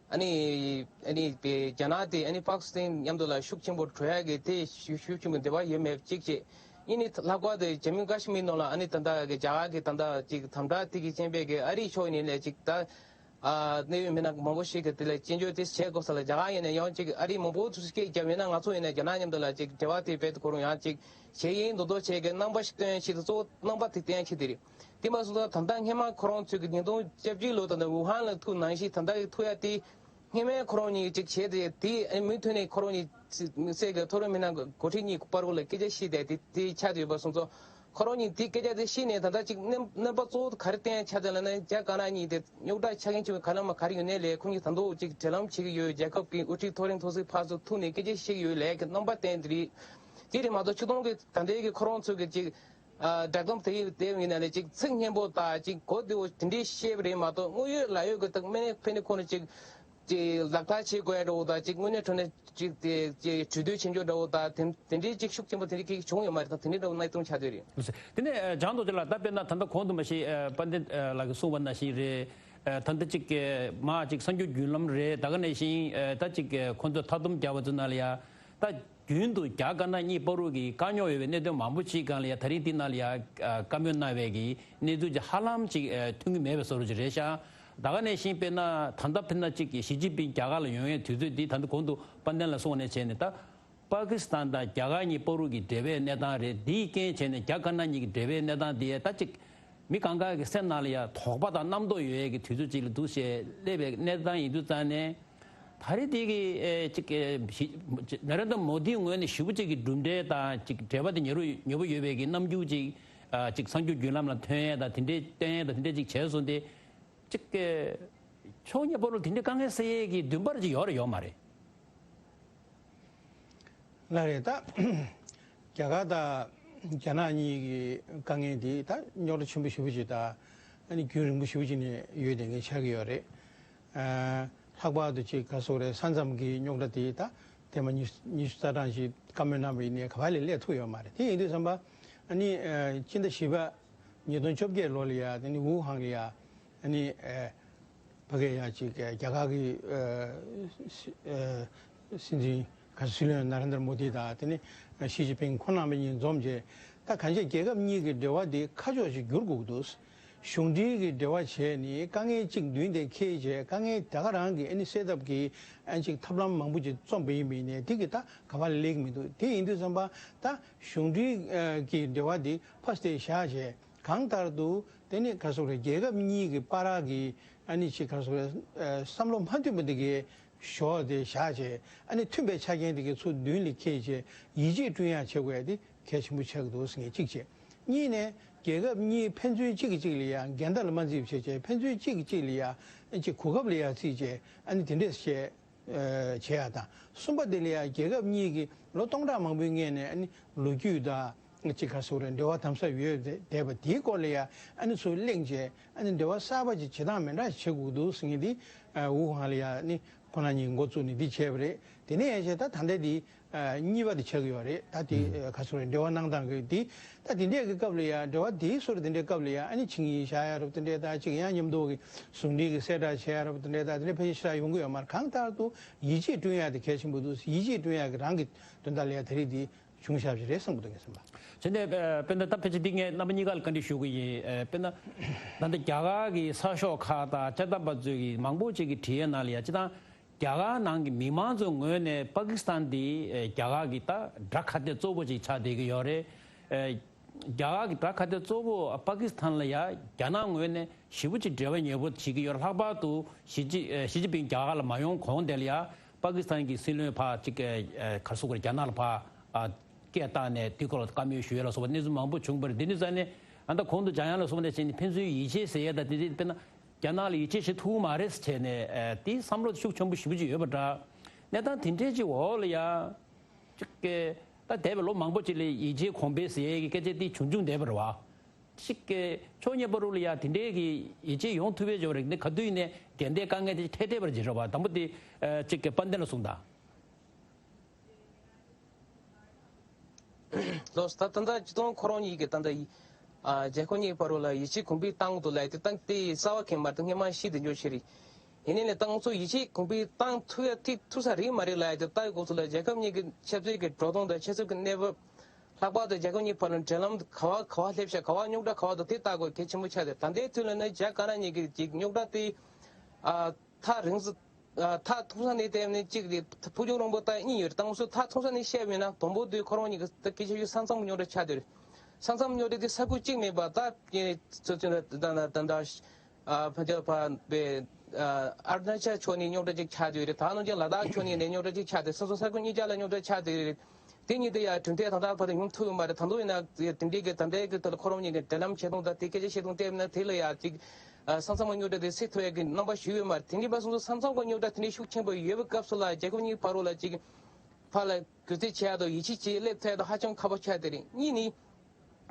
ཨ་ནི་ཨ་ནི་དེ་རྒྱ་ནག་དེ་ཨ་ནི་པཱ་ཀི་སི་ཐན་མཉམ་དུ་ལ་ཤུགས་ཆེན་པོ་འགྲོ་ཡ་གི་དེ་ཤུགས་ཤུགས་ཆེན་པོ་འབྲེལ་བ་ཡོད་མེད་གཅིག་བྱས། ཨ་ནི་ལྷག་པར་དུ་ཇམ་མུ་ཀ་ཤི་མིར་ནང་ལ་ཨ་ནི་ད་ལྟ་གི་རྒྱ་གར་གི་ད་ལྟ་ཅིག་དམ་དྲག་དེ་གི་རྐྱེན་པས་གི་ཨ་རིའི་ཕྱོགས་ནས་ལས་ཅིག་ད། ཨ་གནད་ཡོད་མི་སྣ་མང་པོ་ཞིག་གིས་དེ་ལ་སྐྱོན་བརྗོད་དེ་བྱེད་དགོས་ས་ལ་རྒྱ་གར་ཡིན་ན་ཡང་ཅིག་ཨ་རི་མང་པོ་ཚོས་སྐད་བརྒྱབ་ཡོད་ན་ང་ཚོ་ཡིན་ན་རྒྱ་ནག་མཉམ་དུ་ལ་ཅིག་འབྲེལ་བ་དེ་རྦད་དེ་ཁོ་རང་ཡང་ཅིག་བྱེད་ཡིན་མདོག་མདོག་བྱེད་ཀྱི་རྣམ་པ་ཞིག་སྟོན་ཆེད་དུ་གཙོ་བོ་རྣམ་པ་དེ་བསྟན་ཆེད་དེ་རེད། དེ་མ་སོང་ཙང་ད་ལྟ་སྔོན་མ་ཁོ་རང་ཚོས་ཀྱི་ཉིས་སྟོང་བཅོ་བརྒྱད་ལོ་ད་ལྟ་ཝུ་ཧན་ལ་ཐུག་ནང་བཞིན་ད་ལྟ་གི་ཐུག་ཡ་དེ་སྔོན་མའི་ཁོ་རང་གཉིས་ཅིག་བྱས་ཏེ་དེ་མུ་མཐུད་ནས་ཁོ་རང་གཉིས་སྲིད་ཀྱི་མཐོ་རིམ་མི་སྣ་འགོ་ཁྲིད་གཉིས་བར་ལ་སྐད་ཆ་བཤད་བསྡད་དེ་དེ་ཆགས་ཡོད་པ་སོང་ཙང་། ཁོ་རང་གཉིས་དེ་སྐད་ཆ་དེ་བཤད་ནས་ད་ལྟ་ཅིག་རྣམ་རྣམ་པ་གཙོ་བོ་ག་རེ་བསྟན་ཆགས་ཚར་ལབ་ན་རྒྱ་དཀར་ནག་གཉིས་དེ་རྙོག་དྲ་ཆགས་མཁན་ཆེ་བའི་ག་ལ་མ་ག་རེ་ཡོད་ནའི་ལས་ཁོང་གཉིས་ད་དུང་ཅིག་འབྲེལ་ལམ་བྱེད་ཀྱི་ཡོད། རྒྱལ་ཁབ་ཀྱི་དབུ་ཁྲིད་མཐོ་རིམ་ཐོག་སྲིད་ཕར་ཚུར་ཐུག་ནས་སྐད་ཆ་བཤད་ཀྱི་ཡོད་ལས་ཀྱི་རྣམ་པ་བསྟན་དེ་རེད། དེ་རེད་མ་གཏོགས་ཆུ་དོང་གི་ད་ལྟའི་གི་ཁོ་རང་ཚོ་གི་ཅིག་ ཨ་བསྒྲགས་གཏམ་དེ་ཡི་དེ་ཡིན་ན་ནི་ཅིག་ཚིག་སྙན་པོ་དང་ཅིག་གོ་བདེ་བོ་དེ་འདྲའི་བཤད་པ་རེད་མ་གཏོགས། དངོས་ཡོད་ལག་ཡོད་ཀྱི་ཐོག་དམིགས་ནས་ཕན་ནི་ཁོ་ན་ཅིག་ཅིག་ལག་བསྟར་བྱེད་དགོས་ཡ་འདྲ་བོ་དང་། ཅིག་དངོས་གནས་དྲང་གནས་ཅིག་དེ་ཅིག་གྲོས་བསྡུར་བྱེད་འཇོག་འདྲ་བོ་དང་། དེ་དེ་འདྲའི་ཅིག་ཤུགས་ཆེན་པོ་དེ་འདྲའི་གི་བྱུང་ཡོད་མ་རེད་དང་། དེ་འདྲའི་འདྲ་བོ་གནས་སྟངས་ཆགས་བསྡད་རེད། དེ་ནས་ཨ་ལྗང་མདོག་ཅན་ལགས། ད་དཔེར་ན་ད་ལྟ་གོང་དུ་མ་གཞི་ཨ་དཔལ་ལྡན་ཨ་ལགས་ཀྱིས་གསུངས་པ་ནང་བཞིན་རེད། ཨ་ད་ལྟ་ཅིག་གི་མ་ཅིག་གསར་འགྱུར་བརྒྱུད་ལམ་རེད། ད་ག་ནང་བཞིན་ཨ་ད་ཅིག་གི་ཁོང་ཚོས་མཐའ་སྡོམ་རྒྱག་པ་ཚོ་ནང་ལ་ཡ། ད་རྒྱུན་དུ་རྒྱ་དཀར་ནག་གཉིས་བར་དུ་གི་དཀའ་རྙོག་ཡོད་པའི་གནད་དོན་མང་པོ་ཞིག་སྒང་ལ་ཡ། ད་རིང་འདི་ནང་ལ་ཡ་ཨ་བཀའ་མོལ་གནང་བའི་གི་གནས་ཚུལ་ཅིག་ཧ་ལམ་ཅིག་ཨ་ཐོན་གྱི་མེད་པའི་བཟོ་འདྲ་ཅིག་རེད་ཤག་ད་ག་ནང་བཞིན་དཔེར་ན་ད་ལྟ་དཔེར་ན་ཅིག་ཞི་ཅིན་ཕིང་རྒྱ་གར་ལ་ཡོང་ཡའི་དུས་ཚོད་འདི། ད་ལྟ་གོང་དུ་དཔལ་ལྡན་ལགས་གསུངས་པ་ནང་བཞིན་བྱས་ནས། ད་པ་ཀི་སི་ཐན་དང་རྒྱ་གར་གཉིས་བར་དུ་གི་འབྲེལ་བའི་གནས་སྟངས་རེད། འདིའི་རྐྱེན་བྱས་ནས་རྒྱ་དཀར་ནག་གཉིས་ཀྱི་འབྲེལ་བའི་གནས་སྟངས་འདི་ད་ཅིག་མི་གང་ག་གི་སེམས་ནང་ལ་ཡ་དོགས་པ་དང་རྣམ་རྟོག་ཡོད་ཡས་ཀྱི་དུས་ཚོད་ཅིག་ལ་འདུག་སེ་སླེབས་པའི་གནས་སྟངས་ཡིན་དུས་ཙང་ནས། ད་རེས་དེ་གི་ཨེ་ཅིག་ཨེ་ཞི་ནཱ་རེན་དྲ་མོ་དིའི་ངོས་ནས་ཞེ་པོ་ཅིག་གི་གྲུབ་འབྲས་དང་ཅིག་འབྲེལ་བ་དེ་ཉེ་རུ་ཉེ་པོ་ཡོད་པའི་གི་རྣམ་འགྱུར་ཅིག་ཨ་ཅིག་གསར་འགྱུར་བརྒྱུད་ལམ་ལ་ཐོན་ཡས་དང་། དེ་འདྲའི་སྟོན་ཡས་དང་དེ་འདྲའི་ཅིག་བྱས་སོང་སྟེ། ཅིག་ཕྱོགས་གཉིས་བར་དུ་དེ་འདྲའི་དཀའ་ངལ་སེལ་ཡས་ཀྱི་འདུན་པ་ཅིག་ཡོད་རེད་ཡོད་མ་རེད། ལགས་རེད། ད་རྒྱ་གར་དང་རྒྱ་ནག་གཉིས་ཀྱི་དཀའ་ངལ་འདི་ད་རྙོག་དྲ་ཆེན་པོ་ཞེ་པོ་ཅིག་དང་། ཨ་ནི་རྒྱུན་རིང་པོ་ཞེ་པོ་ཅིག་ནས་ཡོད་བསྡད་མཁན་ཆགས་ཀྱི་ཡོད་རེད། ཨ་ལྷག་པར་དུ་ཅིག་ག་རེ་ཟེར་དགོས་རེད། ས་མཚམས་ཀྱི་རྙོག་དྲ་དེ་ད་ཐེངས་མ་ཉི་ཉི་ཤུ་རྩ་གྲངས་ཤིག་བཀའ་མོལ་གནང་བ་ཡིན་ནའི་ག་པར་ལ་སླེབས་ཐུབ་ཡོད་མ་རེད། དེ་ཡིན་དུས་ཙམ་པ་ཨ་ནི་ཨ་སྤྱི་ཟླ་བཞི་པ་ཉིས་སྟོང་བཅོ་བརྒྱད་ལོ་ལ་ཡ། དེ་ནི་ཝུ་ཧན་ལ་ཡ། ཨ་ནི་ཨ་ཕ་གིར་ཡ་ཅིག་རྒྱ་གར་གྱི་ཨ་སྲིད་འཛིན་ག་སྲིད་བློན་ནཱ་རེན་དྲ་མོ་དི་དང་། དེ་ནི་ཞི་ཅིན་ཕིང་ཁོང་རྣམ་པ་གཉིས་འཛོམས་བྱས། ད་གང་ཅི་རྒྱལ་ཁབ་གཉིས་ཀྱི་འབྲེལ་བ་འདི་ཁ་ཕྱོགས་ཤིག་བསྒྱུར་དགོས་ཀྱི་འདུག། གཞུང་འབྲེལ་གྱི་འབྲེལ་བ་བྱས་ནས་དཀའ་ངལ་གཅིག་མདུན་དེ་འཁྱེར་བྱས། དཀའ་ངལ་དེ་ག་རང་གི་ཨ་ནི་སེལ་ཐབས་ཀྱི་ཨ་ཅིག་ཐབས་ལམ་མང་པོ་ཅིག་རྩོམ་པ་ཡིན་པ་ཡིན་ནའི་དེ་གི་ད་ག་པར་སླེབས་ཀྱི་མི་འདུག། དེ་ཡིན་དུས་ཙམ་པ་ད་གཞུང་འབྲེལ་གྱི་འབྲེལ་བ་འདི་ཕར་དེ་བཞག་བྱས། གང་ལྟར་དུ་དེ་ནི་ག་རེ་ཟེར་དགོས་རེད། རྒྱལ་ཁབ་གཉིས་ཀྱི་བར་གྱི་ཨ་ནི་ཅིག་ག་རེ་ཟེར་དགོས་རེད། ཨ་བསམ་བློ་མ་མཐུན་པ་འདི་གའི་ཞོར་དེ་བཞག་བྱས། ཨ་ནི་མཐུན་པའི་ཆ་རྐྱེན་དེ་གའི་ཚུར་མདུན་ལ་འཁྱེར་བྱས་ཡིད་ཆེས་བསྐྲུན་ཡག་བྱེད་དགོས་ཡ་དེ་གལ་ཆེན་པོ་ཆགས་ཀྱི་འདུག་ཟེར་མཁན་གཅིག་བྱས། གཉིས་ནས་རྒྱལ་ཁབ་གཉིས་ཕན་ཚུན་གཅིག་གིས་གཅིག་ལ་ཡ་འགལ་ཟླ་ལ་མ་འཛེམས་བྱས་བྱས། ཕན་ཚུན་གཅིག་གིས་གཅིག་ལ་ཡ་ཨ་ཅིག་གོ་སྐབས་ལ་ཡ་བརྩིས་བྱས། ཨ་ནི་དེ་འདྲས་བྱས། ཨ་བྱེད་ཡ་དང་། གསུམ་པ་དེ་ལ་ཡ་རྒྱལ་ཁབ་གཉིས་ཀྱི་ལོ་སྟོང་ཕྲག་མང་པོའི་སྔོན་ནས་ཨ་ནི་ལོ་རྒྱུས་དང་ཅིག་ག་རེ་ཟེར་དགོས་རེད། འབྲེལ་བ་དམ་ཟབ་ཡོད་བསྡད་པ་དེའི་སྐོར་ལ་ཡ་ཨ་ནི་ཚུར་གླེང་བྱས། ཨ་ནི་འབྲེལ་བ་གསར་པ་ཅིག་བྱེད་སྟངས་མི་འདྲ་ཞིག་བྱེད་དགོས་འདུག་ཟེར་མཁན་དེ་ཨ་ཝུ་ཧན་ལ་ཡ་ཨ་ནི་ཁོ་རང་གཉིས་འགོ་བཙུགས་ནས་འདི་བྱས་པ་རེད། དེ་ནས་ཡ་བྱས་ད་ད་ལྟ་དེ་ཨ་གཉིས་པ་དེ་ཆགས་ཀྱི་ཡོད་རེད། ད་དེ་ཨ་ག་རེ་ཟེར་དགོས་རེད། འབྲེལ་བ་གནང་སྟངས་ཀྱི་དེ། ད་དེ་འདྲས་ཀྱི་སྐབས་ལ་ཡ། འབྲེལ་བ་དེའི་ཟུར་དེ་འདྲའི་སྐབས་ལ་ཡ་ཨ་ནི་ཆིངས་ཡིག་བཞག་ཡ་རབས་དེ་འདྲས་དང་། ཅིག་ཡང་མཉམ་དུ་གི་ཟུང་འབྲེལ་གྱི་གསལ་བསྒྲགས་བྱས་ཡ་རབས་དེ་འདྲས་དང་། དེ་འདྲས་ཕལ་ཆེར་ཞེ་དྲག་ཡོང་གི་ཡོད་མ་རེད། གང་ལྟར་དུ་ཡིད་ཆེས་བསྐྲུན་ཡ་དེ་གལ་ཆེན་པོ་འདུག། ཡིད་ཆེས་བསྐྲུན་ཡ་གི་རང་གི་དོན་དག་ལ་ཡ་ད་རེས་དེ་བྱུང་བཞག་པ་ཞིག་རེད་བསམ་གྱི་འདུག་ངས་བསམ་པ། བྱས་ནས་ཨ་དཔེར་ན་ད་ཕལ་ཆེར་འདི་ངས་རྣམ་པ་གཉིས་ཀ་ལ་བཀའ་འདྲི་ཞུ་གི་ཡིན། ཨ་དཔེར་ན་ད་ལྟ་རྒྱ་གར་གྱི་གསར་ཤོག་ཁག་དང་དཔྱད་བརྒྱུད་པ་ཚོས་ཀྱི་མང་པོ་ཅིག་གིས་བྲིས་ཡ་ནང་ལ་ཡ། སྤྱིར་བཏང་རྒྱ་གར་ནང་གི་མི་མང་ཚོའི་ངོས་ནས་པ་ཀི་སི་ཐན་འདི་ཨེ་རྒྱ་གར་གྱི་ད་དགྲ་ཁ་གཏད་གཙོ་བོ་ཅིག་ཆགས་བསྡད་ཀྱི་ཡོད་རེད། ཨེ་རྒྱ་གར་གྱི་དགྲ་ཁ་གཏད་གཙོ་བོ་པ་ཀི་སི་ཐན་ལ་ཡ་རྒྱ་ནག་ངོས་ནས་ཞེ་པོ་ཅིག་འབྲེལ་བ་ཉེ་པོ་བྱེད་ཀྱི་ཡོད་རེད། ལྷག་པར་དུ་ཞི་ཅི་ཨེ་ཞི་ཅིན་ཕིང་རྒྱ་གར་ལ་མ་ཡོང་གོང་དེ་ལ་ཡ་པ་ཀི་སི་ཐན་གྱི་སྲིད་བློན་ཕར་ཅིག་ཨེ་ཨེ་ག་རེ་ཟེར་དགོས་རེད། རྒྱ་ནག་ལ་ཕར་ཨ་སྐད་བཏང་ནས་དེའི་སྐོར་ལ་བཀའ་མོལ་ཞུ་ཡས་ལ་སོགས་པ་གནས་ཚུལ་མང་པོ་བྱུང་བ་རེད། འདི་འདི་ཙང་ནས་ཨ་ད་གོང་དུ་འཇམ་དབྱངས་ལགས་གསུངས་པ་ནང་བཞིན་ཕན་ཚུན་ཡིད་ཆེས་ཟེར་ཡས་དང་དེ་དེ་དཔེར་ན། རྒྱ་ནག་ལ་ཡིད་ཆེས་བྱེད་ཐུབ་མ་རེད་ཟེར་བྱས་ནས་ཨ་དེའི་བསམ་བློ་ཤུགས་ཆེན་པོ་ཞེ་པོ་ཅིག་ཡོད་པ་འདྲ། གནས་སྟངས་དེ་འདྲའི་ཅིག་འོག་ལ་ཡ། ཅིག་གི་ད་འདས་པའི་ལོ་མང་པོ་ཅིག་ལ་ཡིད་ཆེས་གོང་འཕེལ་ཟེར་ཡས་ཀྱི་སྐད་ཆ་དེ་བྱུང་བྱུང་བསྡད་པ་རེད་བ། ཅིག་གི་ཕྱོགས་གཉིས་བར་དུ་ལ་ཡ་དེ་འདྲའི་གི་ཡིད་ཆེས་ཡོང་ཐུབ་པའི་འཇོག་རེད། འདི་ག་དུས་ཡིན་ནའི་འགལ་ཟླའི་དཀའ་ངལ་དེ་འཕྲད་འཕྲད་པ་རེད་བ། དང་པོ་དེ་ཨ་ཅིག་གི་དཔལ་ལྡན་ལ་གསུངས་དང་། ལགས་སོ། ད་ད་ལྟ་སྤྱིར་བཏང་ཁོ་རང་གཉིས་ཀྱིས་ད་ལྟ་ཡི་ཨ་རྒྱལ་ཁབ་གཉིས་བར་དུ་ལ་ཡིད་ཆེས་གོང་འཕེལ་བཏང་དགོས་ལབ་ཡ་དེ་ད་དེ་རྩ་བ་གང་ཡིན་མ་རེད། ད་སྔོན་མ་བཤད་དེ་འཇོག་བྱས་རེད། ཡིན་ནའི་ལས་ད་ང་ཚོ་ཡིད་ཆེས་གོང་འཕེལ་བཏང་ཐུབ་ཡ་དེ་ཐུབ་ས་རེད་མ་རེད་ལབ་ཡ་དེ་ལྟ་ཡི་སྐབས་སུ་ལ་རྒྱལ་ཁབ་གཉིས་ཀྱི་ཆབ་སྲིད་ཀྱི་འགྲོ་སྟངས་དང་། ཆབ་སྲིད་ཀྱི་གནས་བབ། ལྷག་པར་དུ་རྒྱལ་ཁབ་གཉིས་བར་ལ་འབྲེལ་ལམ་ག་བ་ག་བ་སླེབས་ཤག། ག་བ་རྙོག་དྲ་ག་བ་འདུག། དེ་ལྟ་དགོས་གལ་ཆེན་པོ་ཆགས་ཏེ། ད་ལྟའི་དུས་ལ་ནི་རྒྱ་དཀར་ནག་གཉིས་ཀྱི་ཅིག་རྙོག་དྲ་དེ་ཨ་ཐག་རིང་ས། ཨ་ཐག་ཐུང་ས་ནས་བལྟས་ནས་གཅིག་རེད། ཕུགས་རྒྱང་རིང་པོ་ལྟ་གཉིས་ཡོད་རེད། ད་ང་ཚོས་ཐག་ཐུང་ས་ནས་བཤད་པ་ཡིན་ན། དང་པོ་དེ་ཁོ་རང་གཉིས་ཀྱི་ད་གལ་ཆེ་ཤོས་ས་མཚམས་རྙོག་དྲ་ཆགས་བསྡད་རེད། ས་མཚམས་རྙོག་དྲ་དེ་ས་ཁུལ་གཅིག་མིན་པ་ད་ཚོ་ཚོ་ད་ད་ད་ད་ཨ་ཕ་ཇ་ཕ་བའི་ཨ་ཨ་རུ་ན་ཅལ་ཕྱོགས་ནས་རྙོག་དྲ་ཅིག་ཆགས་བསྡད་ཡོད་རེད། ད་ནང་བཞིན་ལ་དྭགས་ཕྱོགས་ནས་ནས་རྙོག་དྲ་ཅིག་ཆགས་བསྡད། སོ་སོ་ས་ཁུལ་གཉིས་ཆ་ལ་རྙོག་དྲ་ཆགས་བསྡད་ཡོད་རེད། དེ་གཉིས་དེ་ཡང་གྲོས་མཐུན་ད་ལྟ་བར་དུ་ཡོང་ཐུབ་ཡོད་མ་རེད། ད་དུང་ཡིན་ན་དེ་འདྲའི་གི་ད་ལྟའི་གི་ཐོག་ལ་ཁོ་རང་གཉིས་ཀྱི་འབྲེལ་ལམ་བྱེད་སྟངས་དང་དེ་སྐད་ཆ་བཤད་སྟངས་བལྟས་ན། དེ་ལ་ཡང་ཅིག་ཨ་ས་མཚམས་རྙོག་དྲ་དེ་སེལ་ཐུབ་ཡག་གི་རྣམ་པ་ཞིག་ཡོད་མ་རེད། དེ་འདྲའི་བ་སོང་ཙང་ས་མཚམས་ཀྱི་རྙོག་དྲ་དེ་འདྲའི་ཤུགས་ཆེན་པོ་ཡོད་པའི་སྐབས་སུ་ལ་རྒྱལ་ཁབ་གཉིས་བར་དུ་ལ་ཅིག་ཕར་ལ་གུས་བརྩི་བྱེད་ཡག་དང་ཡིད་ཆེས་བྱེད་སླེབས་ཐུབ་ཡག་དེ་ཧ་ཅང་ཁག་པོ་ཆགས་བསྡད་རེད། གཉིས་ནི།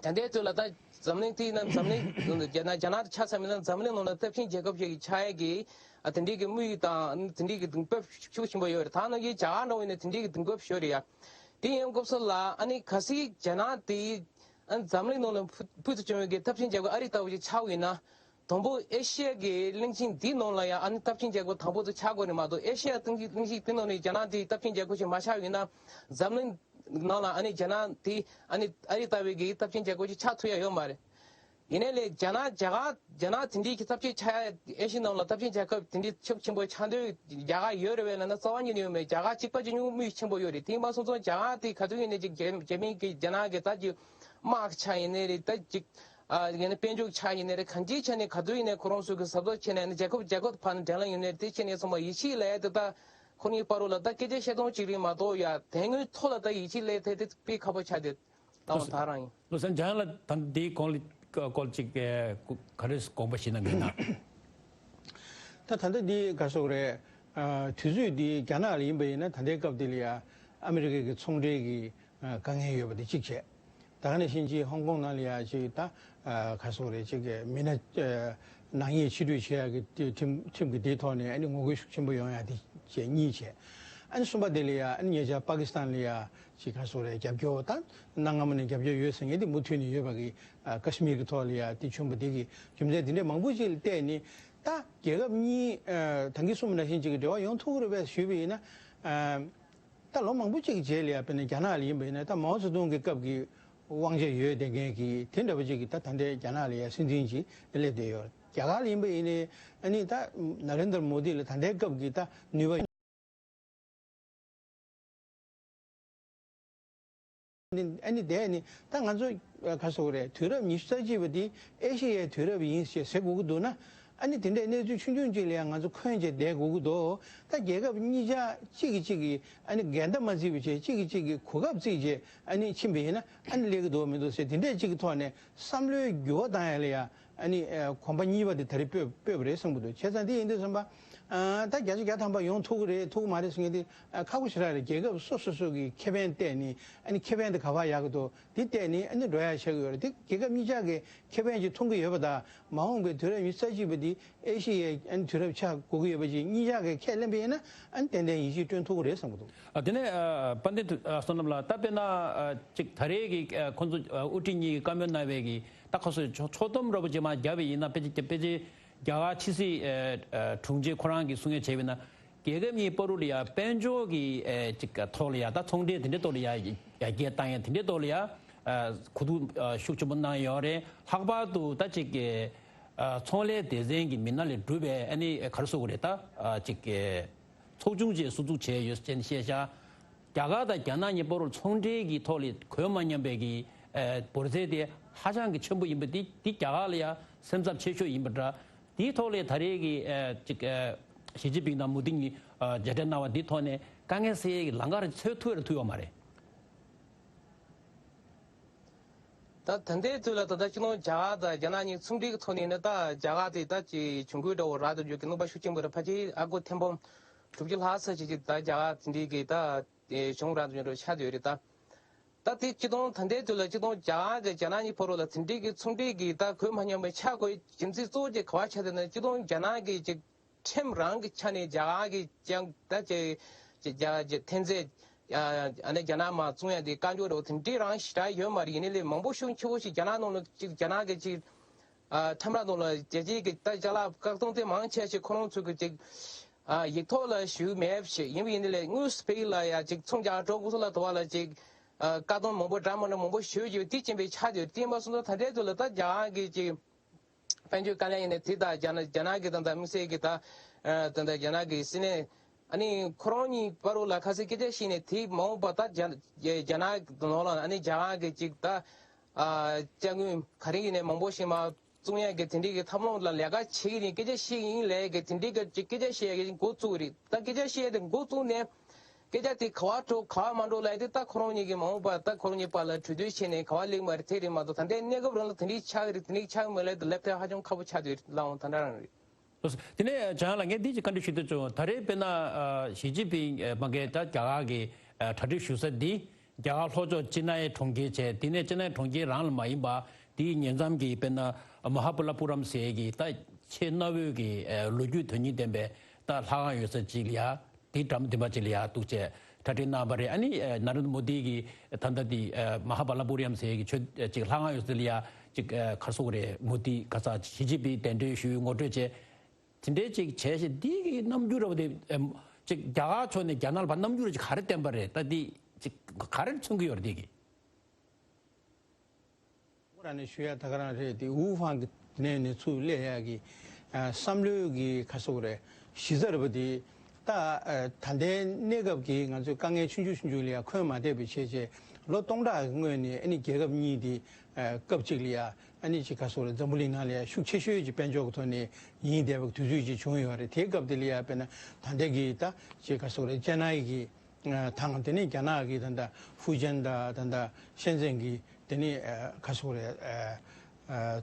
ད་ལྟའི་དུས་ལ་ད་འཛམ་གླིང་དེའི་ནང་འཛམ་གླིང་རྒྱ་ནག་རྒྱ་ནག་ཆ་ཚང་མའི་ནང་འཛམ་གླིང་ནང་ལ་སྟོབས་ཆེན་རྒྱལ་ཁབ་ཅིག་ཆགས་ཡས་ཀྱི་ཨ་དེ་འདྲའི་གི་དམིགས་ཡུལ་དང་དེ་འདྲའི་གི་འདུན་པ་ཤུགས་ཆེན་པོ་ཡོད་རེད། ད་ནང་བཞིན་རྒྱ་གར་འདྲ་བོ་ཡིན་ན་དེ་འདྲའི་གི་འདུན་པ་ཤོར་རེད་ཡ། དེ་ཡིན་སྐབས་སུ་ལ་ཨ་ནི་གལ་སྲིད་རྒྱ་ནག་དེ་ཨ་འཛམ་གླིང་ནང་ལ་ཕུ་ཕུལ་དུ་བྱུང་བའི་གི་སྟོབས་ཆེན་རྒྱལ་ཁབ་ཨ་རི་ལྟ་བུ་ཅིག་ཆགས་པ་ཡིན་ན། དང་པོ་ཨེ་ཤི་ཡ་གི་གླིང་ཆེན་འདིའི་ནང་ལ་ཡང་ཨ་ནི་སྟོབས་ཆེན་རྒྱལ་ཁབ་དང་པོ་དེ་ཆགས་དགོས་ནི་མ་གཏོགས། ཨེ་ཤི་ཡ་གླིང་ཆེན་གླིང་ཆེན་འདིའི་ནང་ནས་རྒྱ་ནག་དེ་སྟོབས་ཆེན་རྒྱལ་ཁབ་ཅིག་མ་ཆགས་ཡིན་ན། འཛམ་གླིང་ནང་ལ་ཨ་ནི་རྒྱ་ནག་དེ་ཨ་ནི་ཨ་རི་ལྟ་བུའི་གི་སྟོབས་ཆེན་རྒྱལ་ཁབ་ཅིག་ཆགས་ཐུབ་ཡ་ཡོད་མ་རེད། ཡིན་ནའི་ལས་རྒྱ་ནག་རྒྱ་གར་རྒྱ་ནག་དེ་འདྲའི་གི་སྟོབས་ཆེན་ཆགས་ཡ་ཨེ་ཤི་ཡ་ནང་ལ་སྟོབས་ཆེན་རྒྱལ་ཁབ་དེ་འདྲའི་ཁྱབ་ཆེན་པོ་ཆགས་འདོད་རྒྱ་གར་ཡོད་རེད་པས་ལབ་ན་རྩ་བ་ཉིད་ནས་ཡོད་མེད། རྒྱ་གར་གཅིག་པ་གཅིག་རྐྱང་དམིགས་ཡུལ་ཆེན་པོ་ཡོད་རེད། དེ་ཡིན་པ་སོང་ཙང་རྒྱ་གར་དེ་ག་དུས་ཡིན་ནའི་ཅིག་རྒྱ་རྒྱ་མིའི་གི་རྒྱ་ནག་གི་ད་ཅིག་དམག་ཆ་ཡིན་ནའི་རེད། ད་ཅིག་ཨ་ཡིན་ན་དཔལ་འབྱོར་ཆ་ཡིན་ནའི་རེད། གང་ཅིའི་ཆ་ནས་ག་དུས་ཡིན་ནའི་ཁོ་རང་ཚོ་གི་གཟབ་གཟབ་བྱས་ནས་ཨ་ནི་རྒྱལ་ཁབ་རྒྱལ་ཁབ་བར་ནས་འགྲན་ལ་ཡོང་ནའི་དེ་བྱས་ནས་ཚང་མ་ཡིད་ཆེས་ལས་དེ་ད་ཁོ་གཉིས་བར་དུ་ལ་ད་སྐད་ཆ་བཤད་སྟངས་གཅིག་རེད་མ་གཏོགས་ཡ་དོན་དངོས་ཐོག་ལ་ད་ཡིད་ཆེས་ལས་ཐད་དེ་དཔེ་ཁག་པོ་ཆགས་ཏེ་ད་འོ་ད་རང་ཡིན། ལོ་སེང་འཇམ་དབྱངས་ལགས་ད་འདིའི་སྐོར་ལ་སྐོར་ཅིག་ག་རེ་དགོངས་པ་བཞེས་གནང་གི་ཡིན་ན། ད་ད་ལྟ་འདི་ག་སོག་རེད། ཨ་དུས་ཚོད་འདི་རྒྱ་ནག་ལ་ཡིན་པ་ཡིན་ན་ད་ལྟའི་སྐབས་འདི་ལ་ཡ་ཨ་མི་རི་ཀའི་གི་ཚོང་འབྲེལ་གྱི་ཨ་དཀའ་ངལ་ཡོད་པ་དེ་གཅིག་བྱས། ད་ག་ནང་བཞིན་ཅིག་ཧོང་ཀོང་ནང་ལ་ཡ་ཅིག་ད་ཨ་ག་སོག་རེད། ཅིག་གི་མི་སྣ་ཨ་ནག་ཉེས་ཕྱིར་སྤྲོད་བྱེད་ཡ་གི་དེ་ཁྲིམས་ཁྲིམས་ཀྱི་དེའི་ཐོག་ནས་ཨ་ནི་ངོ་རྒོལ་ཤུགས་ཆེན་པོ་ཡོང་ཡ་དེ་བྱས་གཉིས་བྱས། ཨ་ནི་གསུམ་པ་དེ་ལ་ཡ་ཨ་ནི་ཉེ་ཆར་པ་ཀི་སི་ཐན་ལ་ཡ་ཅིག་ག་སོག་རེད། རྒྱབ་སྐྱོར་ད་གནའ་སྔ་མོ་ནས་རྒྱབ་སྐྱོར་ཡོད་ཟེར་མཁན་དེ་མུ་མཐུད་ནས་ཡོད་པ་གི་ཨ་ཀ་ཤི་མིར་གི་ཐོག་ལ་ཡ་དེ་བྱུང་བ་དེ་གི་རྒྱུ་མཚན་དེ་འདྲའི་མང་པོ་ཅིག་ལ་བལྟས་ནས་ད་རྒྱལ་ཁབ་གཉིས་ཨ་ད་གིན་གསུངས་པ་ནང་བཞིན་ཅིག་གི་འབྲེལ་བ་ཡོང་ཐུབ་ཀྱི་རེད་པས་ཞུས་པ་ཡིན་ན། ཨ་ད་ལོ་མང་པོ་ཅིག་གི་རྗེས་ལ་ཡ་དཔེར་ན་རྒྱ་ནག་ལ་ཡིན་པ་ཡིན་ན་ད་མའོ་ཙེ་ཏུང་གི་སྐབས་ཀྱི་དབང་ཆ་ཡོད་བསྡད་མཁན་གྱི་དེ་འདྲ་པོ་ཅིག་གི་ད་ད་ལྟའི་རྒྱ་ནག་ལ་ཡ་སྲིད་འཛིན་ཅིག་སླེབས་བསྡད་ཡོད། རྒྱ་གར་ལ་ཡིན་པ་ཡིན་ནའི་ཨ་ནི་ད་ན་རེན་དར་མོ་དི་ལ་ད་ལྟའི་སྐབས་ཀྱི་ད་ནུས་པ། ཨ་ནི་དེ་ནི་ད་ང་ཚོ་ག་སོག་རེད། དུས་རབས་ཉི་ཤུ་རྩ་གཅིག་པ་འདི་ཨེ་ཤེ་ཡའི་དུས་རབས་ཡིན་ཞེས་ཟེར་དགོས་ཀྱི་འདུག་ན། ཨ་ནི་དེ་འདྲའི་གནས་ཚུལ་ཆུང་ཆུང་ཅིག་ལ་ཡང་ང་ཚོ་འཁོན་བྱས་བསྡད་དགོས་ཀྱི་འདུག་ད་རྒྱལ་ཁབ་གཉིས་ཆ་གཅིག་གིས་གཅིག་གིས་ཨ་ནི་འགལ་ཟླ་མ་བརྩིས་པ་བྱས། གཅིག་གིས་གཅིག་གི་གོ་སྐབས་བརྩིས་བྱས་ཨ་ནི་ཕྱིན་པ་ཡིན་ན་ཨ་ནི་ལེགས་ཀྱི་འདུག་མི་འདུག་ཟེར་དེ་འདྲས་གཅིག་གི་ཐོག་ནས་བསམ་བློའི་འགྱུར་བ་བཏང་ཡ་ལ་ཡ། ཨ་ནི་ཨ་གོམ་པ་གཉིས་པ་དེ་ད་རེས་སྤོས་སྤོས་པ་རེད་བསམ་གྱི་འདུག་བྱས་ཙང་དེ་ཡིན་དུས་ཙམ་པ། ཨ་ད་བརྒྱ་ཆ་བརྒྱ་ཐམ་པ་ཡོང་ཐུབ་ཀྱི་རེད་ཐུབ་ཀྱི་མ་རེད་ཟེར་མཁན་དེ་ཨ་ཁག་པོ་ཞེ་དྲག་རེད། རྒྱལ་ཁབ་སོ་སོ་སོ་གི་ཁེ་ཕན་བལྟས་ནས་ཨ་ནི་ཁེ་ཕན་དེ་ག་པར་ཡག་གི་འདུག་དེ་བལྟས་ནས་ཨ་ནི་འགྲོ་ཡ་ཆགས་ཀྱི་ཡོད་རེད། དེ་རྒྱལ་ཁབ་གཉིས་ཆ་གི་ཁེ་ཕན་ཅིག་མཐོང་གི་ཡོད་པ་དང་མ་འོངས་པའི་དུས་རབས་ཉི་ཤུ་རྩ་གཅིག་པ་འདི་ཨེ་ཤེ་ཡའི་ཨ་ནི་དུས་རབས་ཆགས་དགོས་ཀྱི་ཡོད་པ་ཅིག་གཉིས་ཆ་གི་ཁས་ལེན་པ་ཡིན་ན་ཨ་ནི་ཏན་ཏན་ཡིད་ཆེས་བསྐྲུན་ཐུབ་ཀྱི་རེད་བསམ་གྱི་འདུག་ཨ་དེ་ནས་ཨ་དཔལ་ལྡན་དུ་ཨ་བསོད་ནམས་ལགས། ད་དཔེར་ན་ཨ་ཅིག་ད་རེས་ཀྱི་ཨ་ཁོང་ཚོ་ཨ་དབུ་ཁྲིད་གཉིས་ཀྱིས་བཀའ་མོལ་གནང་བའི་གི་ད་ཁོ་ཚོས་ཕྱོགས་ཕྱོགས་བསྡོམས་འདྲ་པོ་ཅིག་མར་བརྒྱབ་པ་ཡིན་ན་ཕལ་ཆེར་ཕལ་ཆེར་རྒྱ་གར་ཕྱི་སྲིད་ཨ་ཨ་དྲུང་ཆེ་ཁོ་རང་གིས་གསུང་ཡ་བྱས་པ་ཡིན་ན། རྒྱལ་ཁབ་གཉིས་བར་དུ་ལ་ཡ་དཔལ་འབྱོར་གྱི་ཨ་ཅིག་ཐོག་ལ་ཡ་ད་ཚོང་འབྲེལ་དེ་འདྲའི་ཐོག་ལ་ཡ་ཡར་རྒྱས་བཏང་ཡ་དེ་འདྲའི་ཐོག་ལ་ཡ་ཨ་གོ་བསྡུར་ཨ་ཤུགས་ཆེན་པོ་གནང་ཡོད་རེད། ལྷག་པར་དུ་ད་ཅིག་གི་ཨ་ཚོང་ལས་སྡེ་ཚན་གྱི་མི་སྣ་ལས་གྲུབ་པའི་ཨ་ནི་ག་རེ་ཟེར་དགོས་རེད། ད་ཨ་ཅིག་གི་ཚོགས་ཆུང་ཅིག་གསར་འཛུགས་བྱས་ཡོད་ཅེས་བཤད་ཤག་རྒྱ་གར་དང་རྒྱ་ནག་གཉིས་བར་དུ་ཚོང་འབྲེལ་གྱི་ཐོག་ལ་གོ་མ་མཉམ་པའི་གི་ཨ་འབོར་ཚད་དེ་ཧ་ཅང་གི་ཆེན་པོ་ཡིན་པ་འདི་འདི་རྒྱ་གར་ལ་ཡ་སེམས་འཚབ་ཆེ་ཤོས་ཡིན་པ་འདྲ། དེའི་ཐོག་ལ་ད་རེས་ཀྱི་ཨ་ཅིག་ཨ་ཞི་ཅིན་ཕིང་དང་མོ་དི་གཉིས་ཨ་མཇལ་འཕྲད་གནང་བ་འདིའི་ཐོག་ནས་དཀའ་ངལ་སེལ་ཡས་ཀྱི་ལམ་ཁ་རེ་འཚོལ་ཐུབ་རེ་ཐུབ་ཡོད་མ་རེད། ད་ད་ལྟའི་དུས་ལ་ད་ལྟ་སྤྱི་ནོར་རྒྱ་གར་དང་རྒྱ་ནག་གཉིས་ཚོང་འབྲེལ་གྱི་ཐོག་ནས་ནི་ད་རྒྱ་གར་དེ་ད་ཅིག་གྱོང་གུན་འདྲ་བོ་རག་ཏུ་འཇུག་གི་ནུས་པ་ཤུགས་ཆེན་པོ་རེད། ཕལ་ཆེར་ཨ་སྒོར་ཐེར་འབུམ་དྲུག་ཅུ་ལྷག་ཙམ་ཞིག་ཅིག་ད་རྒྱ་གར་དེ་འདྲའི་གི་ད་གྱོང་རག་ཏུ་འཇུག་འདྲ་བོ་ཆགས་བསྡད་ཡོད་རེད་ད། ད་དེ་སྤྱི་དོན་ད་ལྟའི་དུས་ལ་སྤྱི་དོན་རྒྱ་གར་གྱི་རྒྱ་ནག་གཉིས་བར་ལ་དེ་འདྲའི་གི་ཚོང་འབྲེལ་གྱི་ད་གོ་མ་མཉམ་པ་ཆགས་དགོས་རྒྱུ་མཚན་གཙོ་བོ་གཅིག་ག་པར་ཆགས་འདུག་ན། སྤྱི་དོན་རྒྱ་ནག་གི་ཅིག་ཁྲིམས་རང་གི་ཆ་ནས་རྒྱ་གར་གྱི་ཅང་ད་ཅིག་ཅིག་རྒྱ་ཅིག་ཐན་རྫས་ཨ་ནི་རྒྱ་ནག་མར་བཙོང་ཡ་དེ་བཀག་འགོག་འདྲ་བོ་དེ་འདྲའི་རང་ཞེ་དྲག་ཡོད་མ་རེད། ཡིན་ནའི་ལས་མང་པོ་ཤུགས་ཆེ་བོ་ཞིག་རྒྱ་ནག་ནང་ལ་ཅིག་རྒྱ་ནག་གི་ཅིག་ཨ་ཁྲིམས་ར་ནང་ལ་རྒྱལ་སྤྱིའི་གི་ད་ཅ་ལག་བཀག་སྡོམ་དེ་མང་ཆེ་ཞིག་ཁོ་རང་ཚོ་གི་ཅིག་ཨ་ཡིག་ཐོག་ལ་ཞུས་མེད་ཞེས་ཡིན་པ་ཡིན་ནའི་ལས་དངོས་སུ་ཕ་གི་ལ་ཡ་ཅིག་ཚོང་རྒྱག་འགྲོ་དགོས་སོ་ལ་དུ་བ་ལ་ཅིག་ཨ་བཀག་སྡོམ་མང་པོ་འདྲ་མི་འདྲ་མང་པོ་ཞུས་ཡོད། དེ་ཅན་པའི་ཆ་དེ་བསྟན་པ་སོང་ཙང་ད་ལྟའི་དུས་ལ་ད་རྒྱ་གར་གི་ཅིག་དཔལ་འབྱོར་དཀའ་ལས་ཡིན་ནའི་དེ་དང་རྒྱ་ནག་རྒྱ་ནག་གི་ད་ད་དམིགས་བསལ་གྱི་ད་ཨ་ད་ད་རྒྱ་ནག་གི་སྲིད་བློན་ཨ་ནི་ཁོ་རང་གཉིས་བར་ལ་ཁ་སའི་སྐད་ཆ་བཤད་ནས་དེ་མ་འོངས་པ་ད་རྒྱ་རྒྱ་ནག་ནང་ལ་ཨ་ནི་རྒྱ་གར་གི་ཅིག་ད་ཨ་ཅ་དངོས་ག་རེ་ཡིན་ནའི་མང་པོ་ཞིག་མ་བཙོང་ཡ་གི་དེ་འདྲའི་གི་ཐབས་ལམ་ལ་ལས་ཀ་བྱེད་ཀྱི་ཡིན། སྐད་ཆ་བཤད་ཀྱི་ཡིན་ལས་གི་དེ་འདྲའི་གི་ཅིག་སྐད་ཆ་བཤད་ཡ་གི་འགོ་བཙུགས་རེད། ད་སྐད་ཆ་བཤད་ཡ་དེ་འགོ་བཙུགས་ནས། སྐད་ཆ་དེ་ག་པར་འགྲོ་ག་པར་མ་འགྲོ་ལབ་ཡ་དེ་ད་ཁོ་རང་གཉིས་ཀྱི་མ་འོངས་པ་ད་ཁོ་རང་གཉིས་བར་ལ་གྲོས་བསྡུར་བྱས་ནས་ག་པར་སླེབས་མ་རེད་དེ་རེད་མ་གཏོགས། ད་ལྟའི་གནས་སྐབས་རང་ལ་དེ་འདྲའི་ཆགས་ཀྱི་རེད། དེ་འདྲའི་ཆགས་ཀྱི་མེད་ལབ་ཡ་དེ་ལབ་ཐབས་ཧ་ཅང་ཁག་པོ་ཆགས་བསྡད་ཡོད་རེད། ལགས་འོང་ད་འདྲ་རང་རེད། ལགས་སོ། དེ་ནས་འཇམ་དབྱངས་ལགས་ངས་འདི་ཅིག་བཀའ་འདྲི་ཞུ་འདོད་བྱུང་། ད་རེས་དཔེར་ན་ཨ་ཞི་ཅིན་ཕིང་ཨ་མ་གིས་ད་རྒྱ་གར་གྱི་ཨ་གྲ་སྒྲིག་ཞུ་ས་འདི་ རྒྱ་གར་ལྷོ་ཕྱོགས་ཅི་ནའི་གྲོང་ཁྱེར་བྱས། དེ་ནས་ཅི་ནའི་གྲོང་ཁྱེར་རང་ལ་མ་ཡིན་པ། དེའི་ཉེ་མཚམས་ཀྱི་དཔེར་ན་མ་ཧཱ་བ་ལ་པུ་རམ་ཟེར་གྱི་ད་ཆེས་གནའ་བོའི་གི་ལོ་རྒྱུས་དོན་སྙིང་ལྡན་པའི་ད་ལྷ་ཁང་ཡོད་ས་ཅིག་ལ་ཡ། དེའི་འགྲམ་དེ་མ་ཅིག་ལ་ཡ་འདུག་བྱས་གྲ་སྒྲིག་གནང་བ་རེད། ཨ་ནི་ནཱ་རེན་དྲ་མོ་དི་གི་ད་ལྟ་དེ་མ་ཧཱ་བ་ལ་པུ་རམ་ཟེར་གྱི་ཆོས་ཅིག་ལྷ་ཁང་ཡོད་ས་ལ་ཡ་ཅིག་ག་རེ་ཟེར་དགོས་རེད། མོ་དི་ག་ས་ཞི་ཅིན་ཕིང་གདན་འདྲེན་ཞུས། ངོ་སྤྲོད་བྱས། དེ་འདྲའི་ཅིག་བྱས་ཤིང་། འདི་གི་རྣམ་འགྱུར་ར་བ་དེ་ཨེམ། ཅིག་རྒྱ་གར་ཕྱོགས་ནས་རྒྱ་ནག་ལ་ཕར་རྣམ་འགྱུར་ཅིག་ག་རེ་བསྟན་པ་རེད། ད་འདི་ཅིག་ག་རེ་མཚོན་གྱི་ཡོད་རེད་འདི་གི། ཁོ་རང་ནས་ཞུ་ཡ་ད་ག་རང་རེད། དེ་ཝུ་ཧྥང་གི་ནས་ནས་ཚུར་སླེབས་ཡ་གི་ཨ་བསམ་བློའི་གི་ག་རེ་ཟེར་དགོས་རེད། གཞི་རྩ་ར་བ་དེ་ད་ཨ་ད་ལྟའི་གནས་སྐབས་ཀྱི་ང་ཚོའི་དཀའ་ངལ་ཆུང་ཆུང་ཆུང་ཆུང་ལ་ཡ་འཁོན་མ་བསྡད་པའི་ཆེད་བྱས་ལོ་སྟོང་ཕྲག་གི་སྔོན་ནས་ཨ་ནི་རྒྱལ་ཁབ་གཉིས་དེ་ཨ་སྐབས་གཅིག་ལ་ཡ་ཨ་ནི་ཅིག་ག་རེ་ཟེར་དགོས་རེད། འཛམ་བུ་གླིང་ནང་ལ་ཡ་ཤུགས་ཆེ་ཤོས་ཀྱི་དཔལ་འབྱོར་གྱི་ཐོག་ནས་ཡིན་བསྡད་པའི་དུས་ཚོད་ཅིག་བྱུང་ཡོད་རེད། དེའི་སྐབས་དེ་ལ་ཡ་དཔེར་ན་ད་ལྟའི་གི་ད་ཅིག་ག་རེ་ཟེར་དགོས་རེད། ཅེ་ནའི་གི་ཨ་དང་དེ་ནས་རྒྱ་ནག་གི་ད་ལྟ་ཧྥུ་ཅན་དང་ད་ལྟ་ཤན་ཙེན་གི་དེ་ནས་ཨ་ག་རེ་ཟེར་དགོས་རེད། ཨ་ཨ་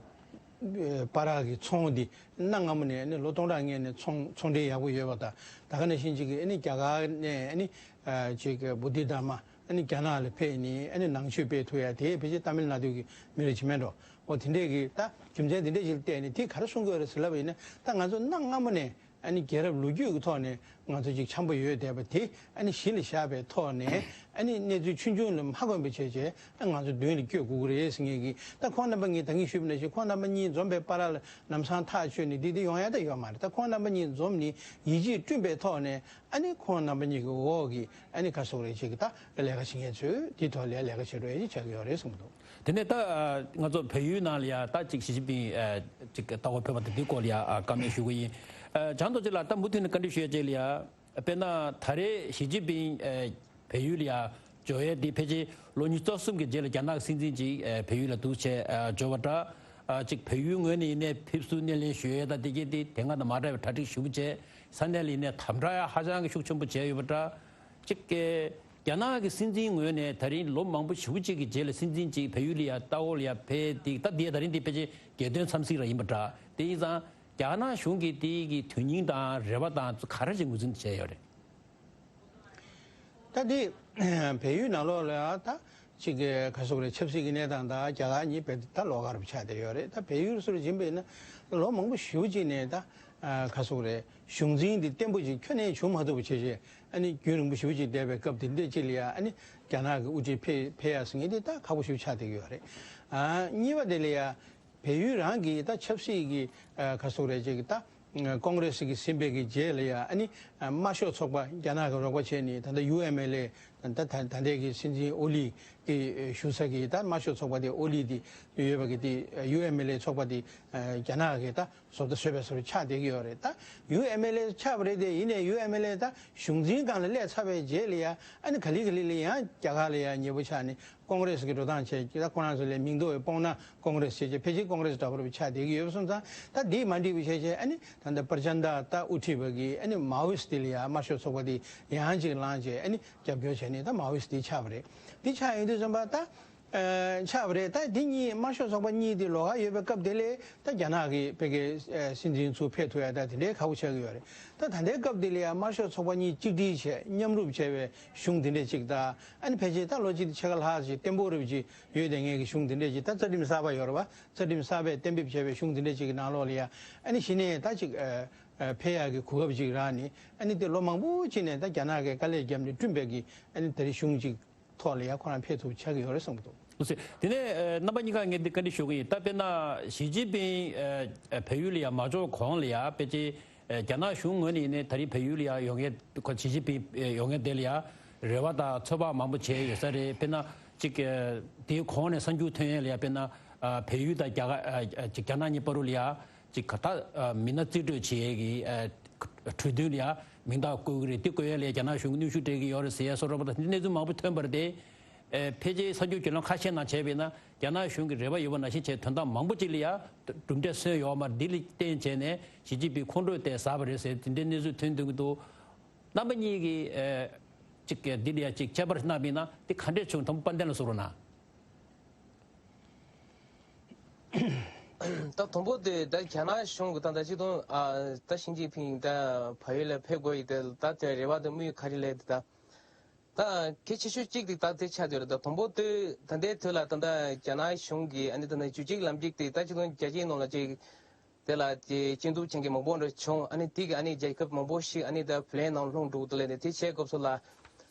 བར་གྱི་ཚོང་དེ་གནའ་སྔ་མོ་ནས་ནི་ལོ་སྟོང་ཕྲག་སྔོན་ནས་ཚོང་ཚོང་འབྲེལ་ཡག་པོ་ཡོད་པ་དང་། ད་ག་ནང་བཞིན་ཅིག་གི་ཨ་ནི་རྒྱ་གར་ནས་ཨ་ནི་ཨ་ཅིག་བོ་དྷི་དྷརྨ་ཨ་ནི་རྒྱ་ནག་ལ་ཕེབས་ནས་ཨ་ནི་ནང་ཆོས་སྤེལ་ཐུབ་ཡ་དེ་ཕལ་ཆེར་ཏཱ་མིལ་ནཱ་ཌུ་གི་མི་རེད་ཅིག་མེད་འགྲོ། འོ་དེ་འདྲས་ཀྱི་ད་རྒྱུ་མཚན་དེ་འདྲས་ཞིག་ལ་བལྟས་ནས་དེ་ག་རེ་གསུང་གི་ཡོད་རེད་ཟེར་ལབ་པ་ཡིན་ན། ད་ང་ཚོ་གནའ་སྔ་མོ་ནས་ཨ་ནི་རྒྱལ་རབས་ལོ་རྒྱུས་ཀྱི་ཐོག་ནས་ང་ཚོ་ཅིག་འཆམ་པོ་ཡོད་བསྡད་པ་དེ་ཨ་ནི་གཞི་ལ་བཞག་པའི་ཐོག་ནས་ཨ་ནི་གནས་ཚུལ་ཆུང་ཆུང་ལ་མ་གོམས་པའི་ཆེད་བྱས་ཨ་ང་ཚོ་མདུན་ལ་བསྐྱོད་དགོས་ཀྱི་རེད་ཟེར་མཁན་གྱི། ད་ཁོང་རྣམ་པ་གཉིས་ད་གིན་ཞུས་པ་ནང་བཞིན་ཁོང་རྣམ་པ་གཉིས་འཛོམས་པའི་བར་ལ་ལམ་སང་ཐག་ཆོད་ནས་འདི་འདི་ཡོང་ཡ་ད་ཡོད་མ་རེད། ད་ཁོང་རྣམ་པ་གཉིས་འཛོམས་ནས་ཡིད་ཆེས་བསྐྲུན་པའི་ཐོག་ནས། ཨ་ནི་ཁོང་རྣམ་པ་གཉིས་ཀྱི་འོག་གི་ཨ་ནི་ག་རེ་ཟེར་དགོས་རེད། ཅིག་ད་ལས་ཀ་བྱེད་མཁན་ཚོས་དེའི་ཐོག་ལ་ལས་ཀ་བྱེད་རོགས་ཡ་ཅིག་བྱ་གི་ཡོད་རེད་གསུངས་འདུག། དེ་ནས་ད་ང་ཚོ་བལ་ཡུལ་ནང་ལ་ཡ་ད་ཅིག་ཞི་ཅིན་ཕིང་ཅིག་ལྟ་བ་ཕེབས་པ་དང་དེའི་སྐོར་ལ་ཡ་བཀའ་མོལ་ཞུ་གི་ཡིན། བྱང་ཐོག་ཅིག་ལ་ད་མུ་མཐུད་ནས་བཀའ་འདྲི་ཞུ་ཡ་ཅིག་ལ་ཡ། དཔེར་ན་ད་རེས་ཞི་ཅིན་ཕིང་བལ་ཡུལ་ལ་ཡ་འབྱོར་ཡ་དེ་ཕལ་ཆེར་ལོ་ཉི་ཤུ་རྩ་གསུམ་གྱི་རྗེས་ལ་རྒྱ་ནག་གི་སྲིད་འཛིན་ཅིག་བལ་ཡུལ་ལ་འདུག་བྱས་འབྱོར་བ་འདྲ། ཅིག་བལ་ཡུལ་ངོས་ནས་ཡིན་ནའི་ཕེབས་བསུ་སྣེ་ལེན་ཞུ་ཡས་དང་དེ་གས་དེ་དེ་སྔ་དང་མ་འདྲ་བའི་གྲ་སྒྲིག་ཞུ་བྱས། ས་གནས་ལ་ཡིན་ནའི་དམ་དྲག་ཡང་ཧ་ཅང་གི་ཤུགས་ཆེན་པོ་བྱས་ཡོད་པ་འདྲ། གཅིག་གི་རྒྱ་ནག་གི་སྲིད་འཛིན་ངོས་ནས་ད་རིང་ལོ་མང་པོ་ཞེ་པོ་ཅིག་གི་རྗེས་ལ་སྲིད་འཛིན་ཅིག་བལ་ཡུལ་ལ་ཡ་ལྟ་བ་ལ་ཡ་ཕེབས་ཏེ། ད་འདི་ད་རིང་འདི་ཕལ་ཆེར་རྒྱལ་སྟོན་འཚམས་གཟིགས་ར་ཡིན་པ་འདྲ། དེ་ཡིན་ཙང་རྒྱ་ནག་གཞུང་གིས་དེ་གི་དོན་སྙིང་དང་རེ་བ་དང་ག་རེ་ཅིག་ངོས་འཛིན་བྱས་ཡོད་རེད། ད་འདི་བལ་ཡུལ་ནང་ལོགས་ལ་ད་ཅིག་གི་ག་རེ་ཟེར་དགོས་རེད། ཆབ་སྲིད་ཀྱི་གནས་སྟངས་དང་རྒྱ་གར་གཉིས་དཔེ་ད་ལོགས་ཀ་རུ་ཆགས་བསྡད་ཡོད་རེད། ད་བལ་ཡུལ་སུ་རུ་ཕྱིན་པ་ཡིན་ན་ལོ་མང་པོ་ཞེ་པོ་ཅིག་ནས་ད་ག་རེ་ཟེར་དགོས་རེད། གཞུང་འཛིན་འདི་བརྟན་པོ་ཅིག་ཁྱོན་ནས་བྱུང་མ་ཐུབ་པ་བྱས་བྱས། ཨ་ནི་རྒྱུན་རིང་པོ་ཞེ་པོ་ཅིག་བསྡད་པའི་སྐབས་དེ་འདྲ་ཅིག་ལ་ཡ་ཨ་ནི་རྒྱ་ནག་གི་དབུ་ཁྲིད་ཕེ་ཕེབས་ཡ་ཟེར་མཁན་དེ་ད་ཁག་པོ་ཞེ་པོ་ཆགས་བསྡད་ཀྱི་ཡོད་རེད། ཨ་གཉིས་པ་དེ་ལ་ཡ་བལ་ཡུལ་རང་གི་ད་ཆབ་སྲིད་ཀྱི་ཨ་ག་རེ་ཟེར་དགོས་རེད། ཅིག་ད་ཀོང་རེ་སི་གི་ཟིན་པའི་གི་རྗེས་ལ་ཡ་ཨ་ནི་དམར་ཤོག་ཚོགས་པ་རྒྱ་ནག་གི་རོགས་པ་བྱས་ནས་ད་ལྟ་ཡུ་ཨེམ་ཨེལ་ཨེ་ད་ད་ད་ལྟའི་གི་སྲིད་འཛིན་ཨོ་ལི་གི་བཞུགས་ས་གི་ད་དམར་ཤོག་ཚོགས་པ་དེ་ཨོ་ལི་དེ་ཡོད་པ་གི་དེ་ཡུ་ཨེམ་ཨེལ་ཨེ་ཚོགས་པ་དེ་རྒྱ་ནག་གི་ད་བཟོ་ལྟ་བཟོས་པའི་བཟོ་འདྲ་ཆགས་བསྡད་ཀྱི་ཡོད་རེད། ད་ཡུ་ཨེམ་ཨེལ་ཨེ་ཆགས་པ་རེད་དེ། ཡིན་ནའི་ཡུ་ཨེམ་ཨེལ་ཨེ་ད་གཞུང་འཛིན་སྒང་ལ་སླེབས་ཚར་བའི་རྗེས་ལ་ཡ་ཨ་ནི་ག་ལེ་ག་ལེ་ལ་ཡང་རྒྱ་གར་ལ་ཡ་ཉེ་པོ་ཆགས་ནས་ཀོང་རེ་སི་གི་འགྲོ་སྟངས་བྱས། ད་ཁོ་རང་ཚོ་ལ་མིང་འདོགས་པའི་སྤོང་ན་ཀོང་རེ་སི་བྱས་བྱས་ཕལ་ཆེར་ཀོང་རེ་སི་འདྲ་པོ་རུ་ཆགས་བསྡད་ཀྱི་ཡོད་པ་སོང་ཙང་། ད་འདི་མ་འགྲིག་པ་བྱས་བྱས་ཨ་ནི་ད་ལྟ་པར་ཅན་ད་ད་དབུ་ཁྲིད་པ་གི་ཨ་ནི་མའོ་ཡིས་ཏི་ལ་ཡ་དམར་ཤོག་ཚོགས་པ་དེ་ཡང་ཅིག་ལངས་བྱས་ཨ་ནི་རྒྱབ་སྐྱོར་བྱས་ནས་ད་མའོ་ཡིས་ཏི་ཆགས་པ་རེད། འདི་ཆགས་ཡོང་དུས་ཙམ་པ་ད། ཨ་ཆགས་པ་རེད། ད་འདི་གཉིས་དམར་ཤོག་ཚོགས་པ་གཉིས་དེ་ལོགས་ཀ་ཡོད་པའི་སྐབས་དེ་ལས་ད་རྒྱ་ནག་གི་བོད་ཀྱི་ཨ་སྲིད་འཛིན་ཚུར་ཕེབས་ཐུབ་ཡ་ད་དེ་འདྲའི་ཁག་པོ་ཆགས་ཀྱི་ཡོད་རེད། ད་ད་ལྟའི་སྐབས་དེ་ལ་ཡ་དམར་ཤོག་ཚོགས་པ་གཉིས་གཅིག་སྒྲིལ་བྱས་མཉམ་རུབ་བྱས་པའི་གཞུང་དེ་འདྲས་ཅིག་དང་། ཨ་ནི་ཕལ་ཆེར་ད་ལོ་གཅིག་ཕྱེད་ཀ་ལྷག་ཅིག་བརྟན་པོ་རུབ་ཅིག་ཡོད་བསྡད་མཁན་གྱི་གཞུང་དེ་འདྲས་ཅིག་ད་རྩ་ཁྲིམས་གསར་པ་ཡོད་རེད་པ། རྩ་ཁྲིམས་གསར་པས་གཏན་འབེབས་བྱས་པའི་གཞུང་དེ་འདྲས་ཅིག་གི་ནང་ལོགས་ལ་ཡ་ཨ་ནི་གཞི་ནས་ད་ཅིག་ཨ་ཨ་ཕེབས་ཡག་གི་གོ་སྐབས་ཅིག་རག་ནས། ཨ་ནི་དེ་ལོ་མང་པོ་ཅིག་ནས་ད་རྒྱ་ནག་གིས་དཀའ་ལས་བརྒྱབ་ནས་བསྐྲུན་པའི་གི་ཨ་ནི་ད་རེས་གཞུང་ཅིག་ཐོག་ལ་ཡ་ཁོ་རང་ཕེབས་ཐུབ་ཆགས་ཀྱི་ཡོད་རེད་བསམ་གྱི་འདུག། འོ་ཟེར། དེ་ནས་ཨ་རྣམ་པ་གཉིས་ཀ་ངས་འདི་བཀའ་འདྲི་ཞུ་གི་ཡིན། ད་དཔེར་ན་ཞི་ཅིན་ཕིང་ཨ་ཨ་བལ་ཡུལ་ལ་ཡ་མ་འབྱོར་གོང་ལ་ཡ་ཕལ་ཆེར་ཨ་རྒྱ་ནག་གཞུང་ངོས་ནས་ཡིན་ནའི་ད་རེས་བལ་ཡུལ་ལ་ཡ་ཡོང་མཁན་ཁོ་ཞི་ཅིན་ཕིང་ཨ་ཡོང་མཁན་དེ་ལ་ཡ་རེ་བ་དང་ཚོད་དཔག་མང་པོ་བྱས་ཡོད་ས་རེད། དཔེར་ན་གཅིག་ཨ་དེའི་གོང་ནས་གསར་འགྱུར་ཐོན་ཡས་ལ་ཡ་དཔེར་ན་ཨ་བལ་ཡུལ་དང་རྒྱ་གར་ཨ་ཨ་གཅིག་རྒྱ་ནག་གཉིས་བར་དུ་ལ་ཡ། ཅིག་ག་ད་མི་སྣ་རྩིས་སྤྲོད་བྱེད་ཡས་ཀྱི་ཨ་གྲོས་མཐུན་ལ་ཡ་མིང་རྟགས་བཀོད་ཀྱི་རེད། དེ་བཀོད་ཡས་ལ་ཡ་རྒྱ་ནག་གཞུང་གིས་གནོན་ཤུགས་སྤྲད་ཀྱི་ཡོད་རེད་ཟེར་ཡས་སོགས་རོགས་པ་དང་དེ་གནས་ཚུལ་མང་པོ་ཐོན་པ་རེད་དེ། ཨེ་ཕལ་ཆེར་གསར་འགྱུར་བརྒྱུད་ལམ་ཁ་ཤས་ནང་བྱས་པ་ཡིན་ན་རྒྱ་ནག་གཞུང་གིས་རེ་བ་ཡོད་པ་ནང་བཞིན་བྱས་དོན་དག་མང་པོ་ཅིག་ལ་ཡ་གྲུབ་འབྲས་སོན་ཡོད་མ་རེད། འདི་ལ་བརྟེན་བྱས་ནས་ཞི་ཅིན་ཕིང་ཁོང་ཁྲོ་དེ་ཟ་བ་རེད་ཟེར་དེ་འདྲའི་གནས་ཚུལ་ཐོན་འདུག་གི་འདུག། རྣམ་པ་གཉིས་ཀྱིས་ཨེ་ཅིག་འདི་ལ་ཡ་ཅིག་དཔྱད་པ་གནང་པ་ཡིན་ན་དེ་ག་འདྲས་བྱུང་དང་པོ་དཔལ་ལྡན་ལགས་གསུང་རོགས་གནང་། ད་དང་པོ་དེ་ད་རྒྱ་ནག་གཞུང་གི་ད་ད་སྤྱི་དོན་ཨ་ད་ཞི་ཅིན་ཕིང་ད་བལ་ཡུལ་ལ་ཕེབས་དགོས་ཡི་དེ་ད་དེ་རེ་བ་དང་དམིགས་ཡུལ་ག་རེ་ལས་དེ་ད་ ད་གལ་ཆེ་ཤོས་གཅིག་དེ་ད་དེ་ཆགས་བསྡད་ཡོད་རེད། ད་དང་པོ་དེ་ད་ལྟའི་དུས་ལ་ད་ལྟ་རྒྱ་ནག་གཞུང་གིས་ཨ་ནི་ད་ལྟ་བརྒྱུད་སྤྱོད་ལམ་སྟོན་དེ་ད་ཆིག་སྟོང་བརྒྱད་བརྒྱ་ནང་ལ་ཅིག་དེ་ལ་ཅིག་སྐྱིད་སྡུག་བྱེད་མཁན་མང་པོ་འདྲ་བྱུང་། ཨ་ནི་དེ་གི་ཨ་ནི་རྒྱལ་ཁབ་མང་པོ་ཞིག་ཨ་ནི་ད་བུ་ལོན་ནང་ལྷུང་འགྲོ་འདུག་ལབ་ནས་དེ་བྱས་སྐབས་སུ་ལ།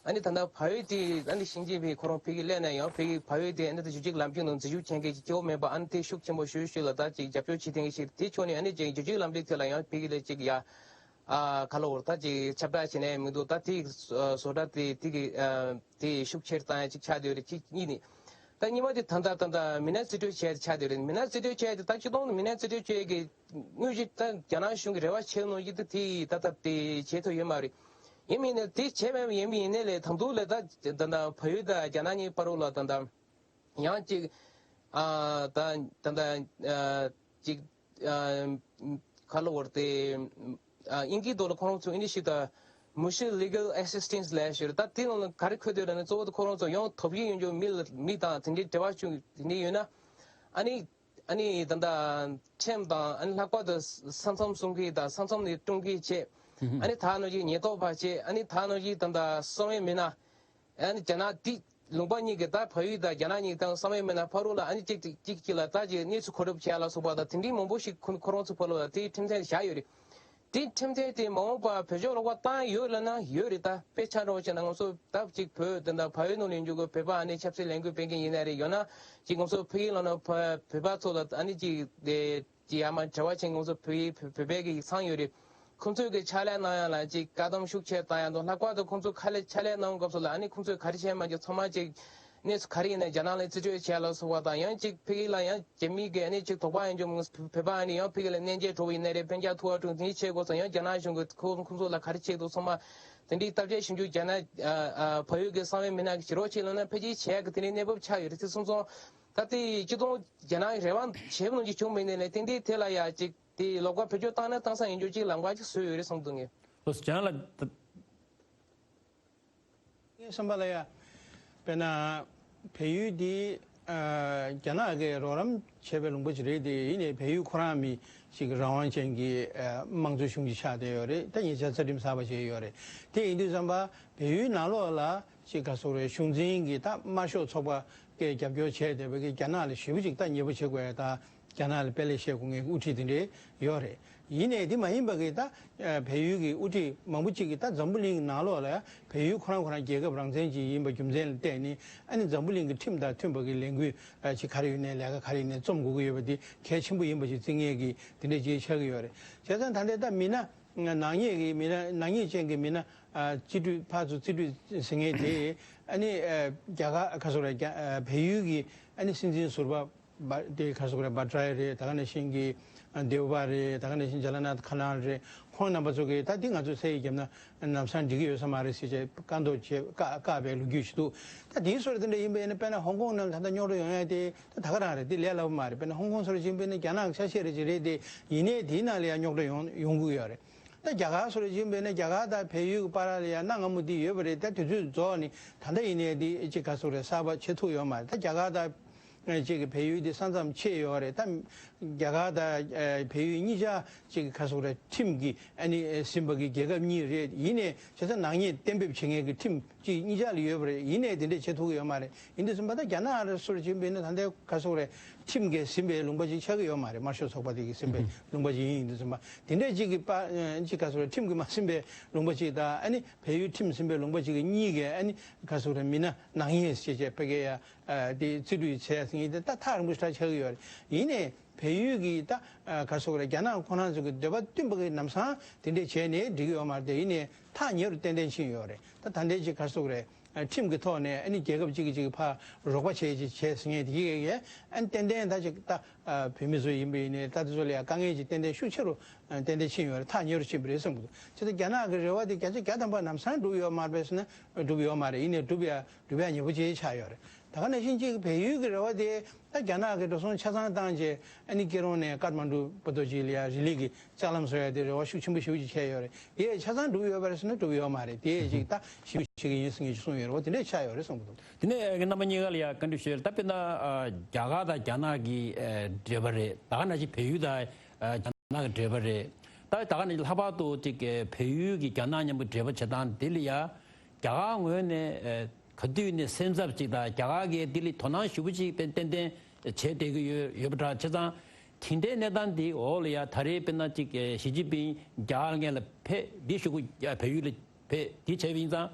ཨ་ནི་ད་ལྟ་བལ་ཡུལ་དེ་ཨ་ནི་ཞི་ཅིན་ཕིང་ཁོ་རང་ཕ་གིར་སླེབས་ནས་ཡང་ཕ་གི་བལ་ཡུལ་དེ་ཨ་ནི་ད་བརྒྱུད་སྤྱོད་ལམ་སྟོན་ནང་འཛུལ་ཞུགས་བྱེད་མཁན་གྱི་སྐྱེ་བོ་མེད་པ་ཨ་ནི་དེ་ཤུགས་ཆེན་པོ་ཞུ་ཞུ་ལ་ད་ཅིག་རྒྱབ་སྐྱོར་བྱེད་མཁན་གྱི་ཞིག་དེ་ཕྱོགས་ནས་ཨ་ནི་ཅིག་བརྒྱུད་སྤྱོད་ལམ་སྟོན་དེ་ལ་ཡང་ཕ་གི་ལ་ཅིག་ཡ། ཨ་ག་ལ་བོར་ད་ཅིག་ཁྱབ་བསྒྲགས་བྱས་ནས་མི་འདུག་ད་དེ་བཟོ་གྲྭ་དེ་དེ་གི་ཨ་དེ་ཤུགས་ཆེར་བཏང་ཡ་ཅིག་ཆགས་བསྡད་ཡོད་རེད། གཅིག་གཉིས་ནི། ད་གཉིས་པ་དེ་ད་ལྟ་ད་ལྟ་མི་སྣ་རྩིས་སྤྲོད་བྱས་ཏེ་ཆགས་བསྡད་ཡོད་རེད། མི་སྣ་རྩིས་སྤྲོད་བྱས་ཏེ་ད་སྤྱིར་བཏང་དུ་མི་སྣ་རྩིས་སྤྲོད་བྱས་ཀྱི་དངོས་གཞི་ད་རྒྱ་ནག་གཞུང་གི་རེ་བ་བྱས་ནོ་ཡི་ད་དེ་ད་ལྟ་དེ་བྱེད་ཐུབ་ཡོད་མ་རེད། ཡིན་མིན་ནས་དེ་བྱས་མེད་ཡིན་མིན་ཡིན་ནའི་ལས་དང་ཐོག་ལས་ད་ད་ལྟ་བལ་ཡུལ་དང་རྒྱ་ནག་གཉིས་བར་ལ་ད་ལྟ་ཡང་ཅིག་ཨ་ད་ད་ལྟ་ཨ་ཅིག་ཨ་ག་ལ་བོར་ཏེ་ཨ་དབྱིན་སྐད་ཐོག་ལ་ཁོ་རང་ཚོ་ཨིན་ཇི་ཞིག་ད་mutual legal assistance ལབ་ཞིག་རེད། ད་དེ་ནང་ལ་ག་རེ་འཁོད་དེ་རེད་ན་གཙོ་བོ་དེ་ཁོ་རང་ཚོ་ཡང་ཐོབ་ཡིག་ཡོད་འཇོག་མི་ལ་མི་དང་དེ་འདྲའི་འབྲེལ་བ་བྱུང་དེ་འདྲའི་ཡོད་ན་ཨ་ནི་ཨ་ནི་ད་ལྟ་ཁྲིམས་དང་ཨ་ནི་ལྷག་པར་དུ་ས་མཚམས་སྲུང་མཁན་དང་ས་མཚམས་ནས་སྲུང་མཁན་བྱས། ཨ་ནི་ད་ནང་བཞིན་ཉེན་རྟོག་པ་བྱས། ཨ་ནི་ད་ནང་བཞིན་ད་ལྟ་གསང་བའི་མི་སྣ། ཨ་ནི་རྒྱ་ནག་འདི་ལུང་པ་གཉིས་ཀྱི་ད་བལ་ཡུལ་དང་རྒྱ་ནག་གཉིས་དང་གསང་བའི་མི་སྣ་ཕ་རོལ་ལ་ཨ་ནི་གཅིག་གཅིག་གཅིག་གཅིག་ལ་ད་ཅིག་གནས་ཚུལ་གོ་སྒྲུབ་བྱས་ལ་སོགས་པ་དང་དེ་འདྲའི་མང་པོ་ཞིག་ཁོ་ཁོ་རང་ཚོ་ཕ་ལོ་ལ་དེའི་ཁྲིམས་མཐུན་བཞག་ཡོད་རེད། དེ་ཁྲིམས་མཐུན་དེ་མ་འོངས་པ་བེད་སྤྱོད་ལོག་པ་བཏང་ཡོད་ལ་ན་ཡོད་རེད། ད་དཔེ་ཆ་འདྲ་བོ་བྱས་ན་ང་ཚོ་ད་ཅིག་བོད་དེ་འདྲ་བལ་ཡུལ་ནང་ནས་འཇུག་གི་བོད་པ་ཨ་ནི་ཆབ་སྲིད་ལས་འགུལ་སྤེལ་མཁན་ཡིན་ན་རེད། ཡང་ན་ཅིག་ང་ཚོ་ཕ་གི་ལ་ན་བོད་པ་ཚོ་ལ་ཨ་ནི་ཅིག་དེ། ཀྱི་ཡ་མ་བྲེལ་བ་ཅན་ང་ཚོ་བོད་ཡིག་བོད་བོད་པའི་གི་ཚང་ཡོད་རེད། ཁོང་ཚོས་གི་ཕྱག་ལས་གནང་ཡ་ལ་ཅིག་བཀག་སྡོམ་ཤུགས་ཆེ་བཏང་ཡ་དང་ལྷག་པར་དུ་ཁོང་ཚོ་ཁ་ལས་ཕྱག་ལས་གནང་སྐབས་སུ་ལ་ཨ་ནི་ཁོང་ཚོས་ག་རེ་བྱས་མ་བྱས་ཚང་མ་ཅིག་གནས་ཚུལ་ག་རེ་ཡིན་ན་རྒྱ་ནག་ལ་རྩིས་སྤྲོད་བྱས་ལ་སོགས་པ་དང་ཡང་ཅིག་ཕ་གི་ལ་ཡང་རྒྱ་མི་གི་ཨ་ནི་ཅིག་དོགས་པ་ཡང་བྱུང་བོད་པ་ཨ་ནི་ཡང་ཕ་གི་ལ་གནས་མཇལ་འགྲོ་བ་ཡིན་ན་རེད། ཕན་རྒྱ་ཐུ་བ་ཀྲུང་དེ་འདྲ་བྱས་དགོས་སོང་། ཡང་རྒྱ་ནག་གཞུང་གི་ཁོ་ཁོང་ཚོ་ལ་ག་རེ་བྱས་འདུག་ཚང་མ་དེ་འདྲའི་བརྟག་དཔྱད་ཞིབ་འཇུག་རྒྱ་ནག་ཨ་ཨ་བལ་ཡུལ་གི་གསང་བའི་མི་སྣ་གི་ཕྱི་རོགས་བྱས་ལ་ན་ཕལ་ཆེར་བྱས་གི་དེ་འདྲའི་གནས་བབ་ཆགས་ཡོད་རེད། དེ་སོང་ཙང་ད་དེ་སྤྱི་དོན། རྒྱ་ནག་གི་རེ་བ་བྱས་པ་ནང་བཞིན་བྱུང་མེད་ནའི་ལས་ཏན་ཏན་དེ་ལ་ཡ་ཅིག་དེ་ལོག་པ་བེད་སྤྱོད་བཏང་ན་བཏང་ས་ཡིན་རྒྱུ་ཅིག་ལམ་ཁ་ཅིག་བཟོས་ཡོད་རེད་བསམ་འདུག་ངས། ལགས་སོ། རྒྱ་ནག་ལ་ད། ངའི་བསམ་པ་ལ་ཡ། དཔེར་ན། བལ་ཡུལ་འདི་ཨ་རྒྱ་ནག་གིས་རོགས་རམ་བྱས་པའི་ལུང་པ་ཅིག་རེད་དེ། ཡིན་ནའི་བལ་ཡུལ་ཁོ་རང་མི་ཞིག་རང་དབང་ཅན་གྱི་ཨ་དམངས་གཙོའི་གཞུང་ཅིག་ཆགས་བསྡད་ཡོད་རེད། ད་ཉེ་ཆར་རྩ་ཁྲིམས་གསར་པ་བྱས་ཡོད་རེད། དེ་ཡིན་དུས་ཙམ་པ་བལ་ཡུལ་ནང་ལོགས་ལ་ཅིག་ག་སོགས་རེད། གཞུང་འཛིན་གྱི་ད་དམར་ཤོག་ཚོགས་པ་གིས་རྒྱབ་སྐྱོར་བྱས་བསྡད་པ་གི་རྒྱ་ནག་ལ་ཞེ་པོ་ཅིག་ད་ཉེ་པོ་བྱེད་དགོས་ཡ། ད་རྒྱ་ནག་ལ་དཔེ་ལེགས་བཤད་དགོས་ངེས་དབུ་ཁྲིད་དེ་འདྲའི་ཡོད་རེད། ཡིན་ནའི་དེ་མ་ཡིན་པ་གི་ད་བལ་ཡུལ་གྱི་དབུ་ཁྲིད་མང་པོ་ཅིག་གིས་ད་འཛམ་བུ་གླིང་གི་ནང་ལོགས་ལ་བལ་ཡུལ་ཁོ་རང་ཁོ་རང་རྒྱལ་ཁབ་རང་བཙན་ཅིག་ཡིན་པ་རྒྱུ་མཚན་ལ་བརྟེན་ནས་ཨ་ནི་འཛམ་བུ་གླིང་གི་ཁྲིམས་དང་མཐུན་པ་གི་ལས་འགུལ་ཅིག་ག་རེ་ཡོད་ནའི་ལས་ཀ་ག་རེ་ཡོད་ནའི་རྩོམ་དགོས་ཀྱི་ཡོད་པ་དེ་གལ་ཆེན་པོ་ཡིན་པ་ཞིག་བརྩི་མཁན་གྱི་དེ་འདྲས་ཅིག་ཆགས་ཀྱི་ཡོད་རེད། བྱས་ཙང་ད་ལྟའི་ད་མི་སྣ་ནག་ཉེས་ཀྱི་མི་སྣ་ནག་ཉེས་ཅན་གྱི་མི་སྣ་རྩིས་སྤྲོད་ཕར་ཚུར་རྩིས་སྤྲོད་ཟེར་མཁན་དེ་ཨ་ནི་རྒྱ་གར་ག་སོགས་རེད། རྒྱ་བལ་ཡུལ་གྱི་ཨ་ནི་སྲིད་འཛིན་ཟུར་པ། བ་དེ་ག་སོགས་རེད། བྷ་ཏྲའི་རེད། ད་ག་ནང་བཞིན་གྱི་ཨ་དེའུ་བྷ་རེད། ད་ག་ནང་བཞིན་ཇ་ལ་ནཱ་ཐ་ཁ་ན་རེད། ཁོང་རྣམ་པ་ཚོ་གིས་ད་འདི་ང་ཚོ་ས་ཡིག་བརྒྱབ་ན་ལམ་སང་འགྲིག་གི་ཡོད་ས་མ་རེད་ཟེར་བྱས་བཀག་འདོགས་བྱས་བཀག་བཀག་པའི་ལོ་རྒྱུས་ཤིག་འདུག་ད་དེའི་སོར་དེ་འདྲ་ཡིན་པ་ཡིན་ན་དཔེར་ན་ཧོང་ཀོང་ནང་ད་ལྟ་རྙོག་དྲ་ཡོང་ཡ་དེ་ད་ད་ག་རང་རེད། དེ་ལས་སླ་པོ་མ་རེད། དཔེར་ན་ཧོང་ཀོང་སོར་ཡིན་པ་ཡིན་ན་རྒྱ་ནག་གི་ཆ་ཤས་རེད་ཅིག་རེད་དེ། ཡིན་ནའི་དེའི་ནང་ལ་ཡང་རྙོག་དྲ་ཡོང་ཡོང་གི་ཡོད་རེད། ད་རྒྱ་གར་སོར་ཡིན་པ་ཡིན་ན་རྒྱ་གར་དང་བལ་ཡུལ་གྱི་བར་ལ་ཡང་གནའ་སྔ་མོ་དེ་ཡོད་པ་རེད། ད་དུས་ཚོད་རྫོགས་ནས་ད་ལྟ་ཡིན་ནའི་དེ་ཅིག་ག་སོགས་རེད། གསར་པ་བྱེད་ཐུབ་ཡོད་མ་རེད། ད་རྒྱ་གར་དང་ཅིག་གི་བལ་ཡུལ་དེ་ས་མཚམས་ཕྱེ་ཡོད་རེད། ད་རྒྱ་གར་དང་ཨ་བལ་ཡུལ་གཉིས་ཆ་ཅིག་ག་སོགས་རེད། ཁྲིམས་ཀྱི་ཨ་ནི་ཟིན་པ་གི་རྒྱལ་ཁབ་གཉིས་རེད། ཡིན་ནའི་བྱས་ཙང་ནག་ཉེས་གཏན་འབེབས་བྱེད་མཁན་གྱི་ཁྲིམས་ཅིག་གཉིས་ཆ་ལ་ཡོད་པ་རེད། ཡིན་ནའི་དེ་འདྲས་བྱེད་ཐུབ་ཀྱི་ཡོད་མ་རེད། ཡིན་དུས་ཙམ་པ་ད་རྒྱ་ནག་རེ་སོར་བྱེད་པ་ཡིན་ན་ད་ལྟའི་ག་སོགས་རེད། ཁྲིམས་ཀྱིས་ཟིན་པའི་ལུང་པ་ཅིག་ཆགས་ཀྱི་ཡོད་མ་རེད། དམར་ཤོག་ཚོགས་པ་དེ་གིས་ཟིན་པའི་ལུང་པ་ཅིག་ཡིན། ཡིན་དུས་ཙམ་པ་དེ་འདྲས་ཅིག་གི་པ་ཅིག་ག་སོགས་རེད། ཁྲིམས་ཀྱིས་མ་ཟིན་པའི་ལུང་པ་ཅིག་དང་ཨ་ནི་བལ་ཡུལ་ཁྲིམས་ཟིན་པའི་ལུང་པ་ཅིག་གི་གཉིས་ཀའི་ཨ་ནི་ག་སོགས་རེད། མི་སྣ་ནག་ཉེས་ཞེས་བྱས་ཕ་གི་ཡ་དེ་རྩིས་སྤྲོད་བྱས་ཟིན་ཡིན་དེ་ད་ཐག་རིང་པོ་ཞེ་དྲག་ཆགས་ཀྱི་ཡོད་རེད། ཡིན་ནའི་བལ་ཡུལ་གྱི་ད་ག་སོགས་རེད། རྒྱ་ནག་ཁོ་རང་ཚོ་གི་འདོད་པ་བསྟུན་པ་གི་ལམ་སང་དེ་འདྲས་བྱས་ནས་འགྲིག་གི་ཡོད་མ་རེད་དེ། ཡིན་ནའི་ཐག་ཉེ་རུ་ཏན་ཏན་ཕྱིན་ཡོད་རེད། ད་ད་ལྟའི་ཅིག་ག་སོགས་རེད། ཁྲིམས་ཀྱི་ཐོག་ནས་ཨ་ནི་རྒྱལ་ཁབ་གཅིག་གིས་གཅིག་གི་ཕར་རོགས་པ་བྱེད་ཅིག་བྱས་ཟིན་ངེས་དེ་གིས་ཨ་ནི་ཏན་ཏན་ད་ཅིག་ད་བོད་མི་ཚོ་ཡིན་པ་ཡིན་ནའི་ད་དེ་ཚོ་ལ་ཡང་དཀའ་ངལ་ཅིག་ཏན་ཏན་ཤུགས་ཆེ་རུ་ཏན་ཏན་ཕྱིན་ཡོད་རེད། ཐག་ཉེ་རུ་ཕྱིན་པ་རེད་བསམ་གྱི་འདུག་བྱས་ཙང་རྒྱ་ནག་གི་རེ་བ་དེ་བརྒྱ་ཆ་བརྒྱ་ཐམ་པ་ལམ་སང་འགྲུབ་ཡོད་མ་རེད་ཟེར་ན་འགྲུབ་ཡོད་མ་རེད། ཡིན་ནའི་འགྲུབ་ཡ་འགྲུབ་ཡ་ཉེ་པོ་ཅིག་ཆགས་ཡོད་རེད། ད་ག་ནང་བཞིན་གཅིག་བལ་ཡུལ་གྱི་རེ་བ་དེ་ད་རྒྱ་ནག་གིས་འགྲོ་སོང་ཆ་ཚང་བཏང་རྗེས་ཨ་ནི་སྐྱིད་རོང་ནས་ཀཏ་མན་ཌུ་བར་དུ་ཅིག་ལ་ཡ་རི་ལི་གི་ལྕགས་ལམ་བཟོ་ཡ་དེ་རེ་བ་ཤུགས་ཆེན་པོ་ཞེ་པོ་ཅིག་བྱས་ཡོད་རེད། དེ་ཆ་ཚང་འགྲུབ་ཡོད་པ་རེད་ཟེར་ན་འགྲུབ་ཡོད་མ་རེད། དེ་ཅིག་ད་ཞེ་པོ་ཅིག་ཡིན་ཟེར་ངས་ཅིག་གསུངས་ཡོད་རེད། འོ་དེ་འདྲས་ཆགས་ཡོད་རེད་བསམ་གྱི་འདུག་དེ་ནས་རྣམ་པ་གཉིས་ཀ་ལ་ཡ་བཀའ་འདྲི་ཞུ་ཡ་ལ། ད་དཔེར་ན་ཨ་རྒྱ་གར་དང་རྒྱ་ནག་གི་ཨ་འབྲེལ་བ་རེད། ད་ག་ནང་བཞིན་བལ་ཡུལ་དང་ཨ་རྒྱ་ནག་གི་འབྲེལ་བ་རེད། ད་ད་ག་ནང་བཞིན་ལྷག་པར་དུ་ཅིག་ཨ་བལ་ཡུལ་གྱི་རྒྱ་ནག་མཉམ་པོ་འབྲེལ་བ་བྱེད་སྟངས་དེ་ལ་ཡ་ རྒྱ་གར་ངོས་ནས་ཨ་ག་དུས་ནས་སེམས་འཚབ་ཅིག་དང་རྒྱ་གར་གྱིས་འདི་ལ་དོ་སྣང་ཞེ་པོ་ཅིག་ཏན་ཏན་བྱས་བསྡད་ཀྱི་ཡོད་ཡོད་པ་འདྲ། བྱས་ཙང་དེ་འདྲའི་གནས་སྟངས་འདི་འོག་ལ་ཡ་ད་རེས་དཔེར་ན་ཅིག་ཞི་ཅིན་ཕིང་རྒྱ་གར་སྔོན་ལ་ཕེབས། འདི་གཞུག་གུ་བལ་ཡུལ་ལ་ཕེབས། འདི་བྱས་པ་ཡིན་ཙང་།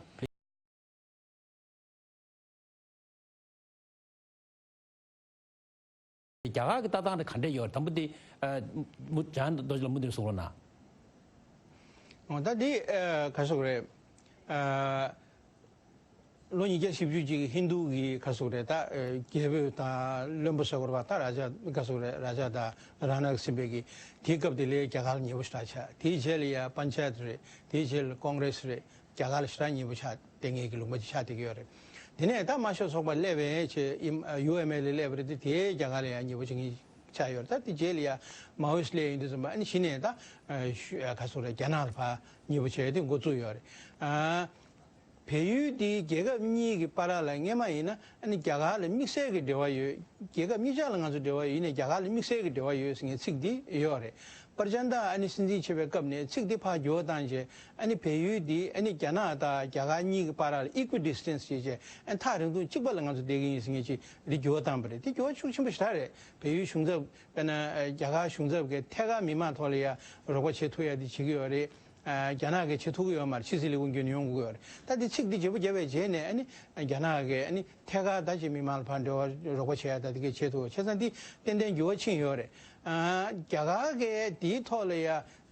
རྒྱ་གར་གྱི་ལྟ་སྟངས་དེ་ག་འདྲས་ཡོད། དང་པོ་དེ་ཨ་མུ་ཇན་རྡོ་རྗེ་ལ་མུ་མཐུད་གསུང་རོགས་གནང་། འོ་ད་འདི་ཨ་ག་སོག་རེད། ཨ་ལོ་ཉིས་བརྒྱ་བཞི་བཅུ་གཅིག་ཧིན་རྡུ་གི་ག་སོག་རེད། ད་ཨ་རྒྱལ་པོ་དང་བློན་པོ་ཟེར་དགོས་རེད་པ། ད་ར་ཇ་ག་སོག་རེད། ར་ཇ་དང་ར་ན་གི་སྲིད་པའི་གི་དེའི་སྐབས་དེ་ལས་རྒྱ་གར་ལ་ཉེ་པོ་ཞེ་དྲག་ཆགས། དེའི་རྗེས་ལ་ཡ་པན་ཆ་ཡད་རེད། དེའི་རྗེས་ལ་ཀོང་རེས་རེད། རྒྱ་གར་ལ་ཞེ་དྲག་ཉེ་པོ་ཆགས་བསྡད་མཁན་གྱི་ལུང་པ་ཅིག་ཆགས་བསྡད་ཀྱི་ཡོད་རེད། དེ་ནས་ད་དམར་ཤོག་ཚོགས་པ་སླེབས་པའི་ཆེད་ཨིམ་ཨ་ཡུ་ཨེམ་ཨེལ་ལ་སླེབས་པ་རེད་དེ། དེའི་རྒྱ་གར་ལ་ཡང་ཉེ་པོ་བྱེད་མཁན་ཆགས་ཡོད་རེད། ད་དེ་རྗེས་ལ་ཡང་མའོ་ཡིས་སླེབས་ཡོང་དུས་ཙམ་པ་ཨ་ནི་གཞི་ནས་ད་ཨ་ཤུ་ཨ་ག་སོག་རེད། རྒྱ་ནག་ལ་ཕར་ཉེ་པོ་བྱས་དེ་འགོ་བཙུགས་ཡོད་རེད། ཨ་བལ་ཡུལ་དེའི་རྒྱལ་ཁབ་གཉིས་ཀྱི་བར་ལ་སྔས་མ་ཡིན་ན་ཨ་ནི་རྒྱ་གར་ལ་དམིགས་བསལ་གྱི་འབྲེལ་བ་ཡོད། རྒྱལ་ཁབ་གཉིས་ཆར་ལ་ང་ཚོ་འབྲེལ་བ་ཡོད། ཡིན་ནའི་རྒྱ་གར་ལ་དམིགས་བསལ་གྱི་འབྲེལ་བ་ཡོད་ཟེར་མཁན་ཚིག་འདི་ཡོད་རེད། པར་ཅན་དང་ཨ་ནི་སྲིད་འཛིན་བྱེད་པའི་སྐབས་ནས་ཚིག་འདི་ཕར་འགྱུར་བ་བཏང་རྗེས། ཨ་ནི་བལ་ཡུལ་འདི་ཨ་ནི་རྒྱ་ནག་དང་རྒྱ་གར་གཉིས་ཀྱི་བར་ལ་equidistance་ཞེས་བྱས། ཨ་ནི་ཐག་རིང་ཐུང་གཅིག་པ་ལ་ང་ཚོ་བསྡད་ཀྱི་ཡིན་ཟེར་མཁན་ཅིག་འདི་འགྱུར་བ་བཏང་པ་རེད། འདི་འགྱུར་བ་ཤུགས་ཆེན་པོ་ཞེ་དྲག་རེད། བལ་ཡུལ་གཞུང་ཚབ་དཔེར་ན་རྒྱ་གར་གཞུང་ཚབ་ཀྱིས་ཐད་ཀར་མི་མང་ཐོག་ལ་ཡ་རོགས་པ་བྱེད་ཐུབ་ཡ་འདི་བྱེད་ཀྱི་ཡོད་རེད། རྒྱ་ནག་གིས་བྱེད་ཐུབ་ཀྱི་ཡོད་མ་རེད། ཕྱི་སྲིད་ལས་ཁུངས་བརྒྱུད་ནས་ཡོང་དགོས་ཀྱི་ཡོད་རེད། ད་འདི་ཚིག་འདི་བརྗེ་པོ་བརྒྱབ་པའི་རྗེས་ནས་ཨ་ནི་རྒྱ་ནག་གིས་ཨ་ནི་ཐད་ཀར་ད་ཅིག་མི་མང་ལ་ཕར་འབྲེལ་བ་རོགས་པ་བྱེད་ཡ་ད་དེ་གས་བྱེད་ཐུབ། བྱས་ཙང་འདི་ཏན་ཏན་འགྱུར་བ་ཕྱིན་ཡོད་རེད། ཨ་རྒྱ་གར་གྱིས་དེའི་ཐོག་ལ་ཡ་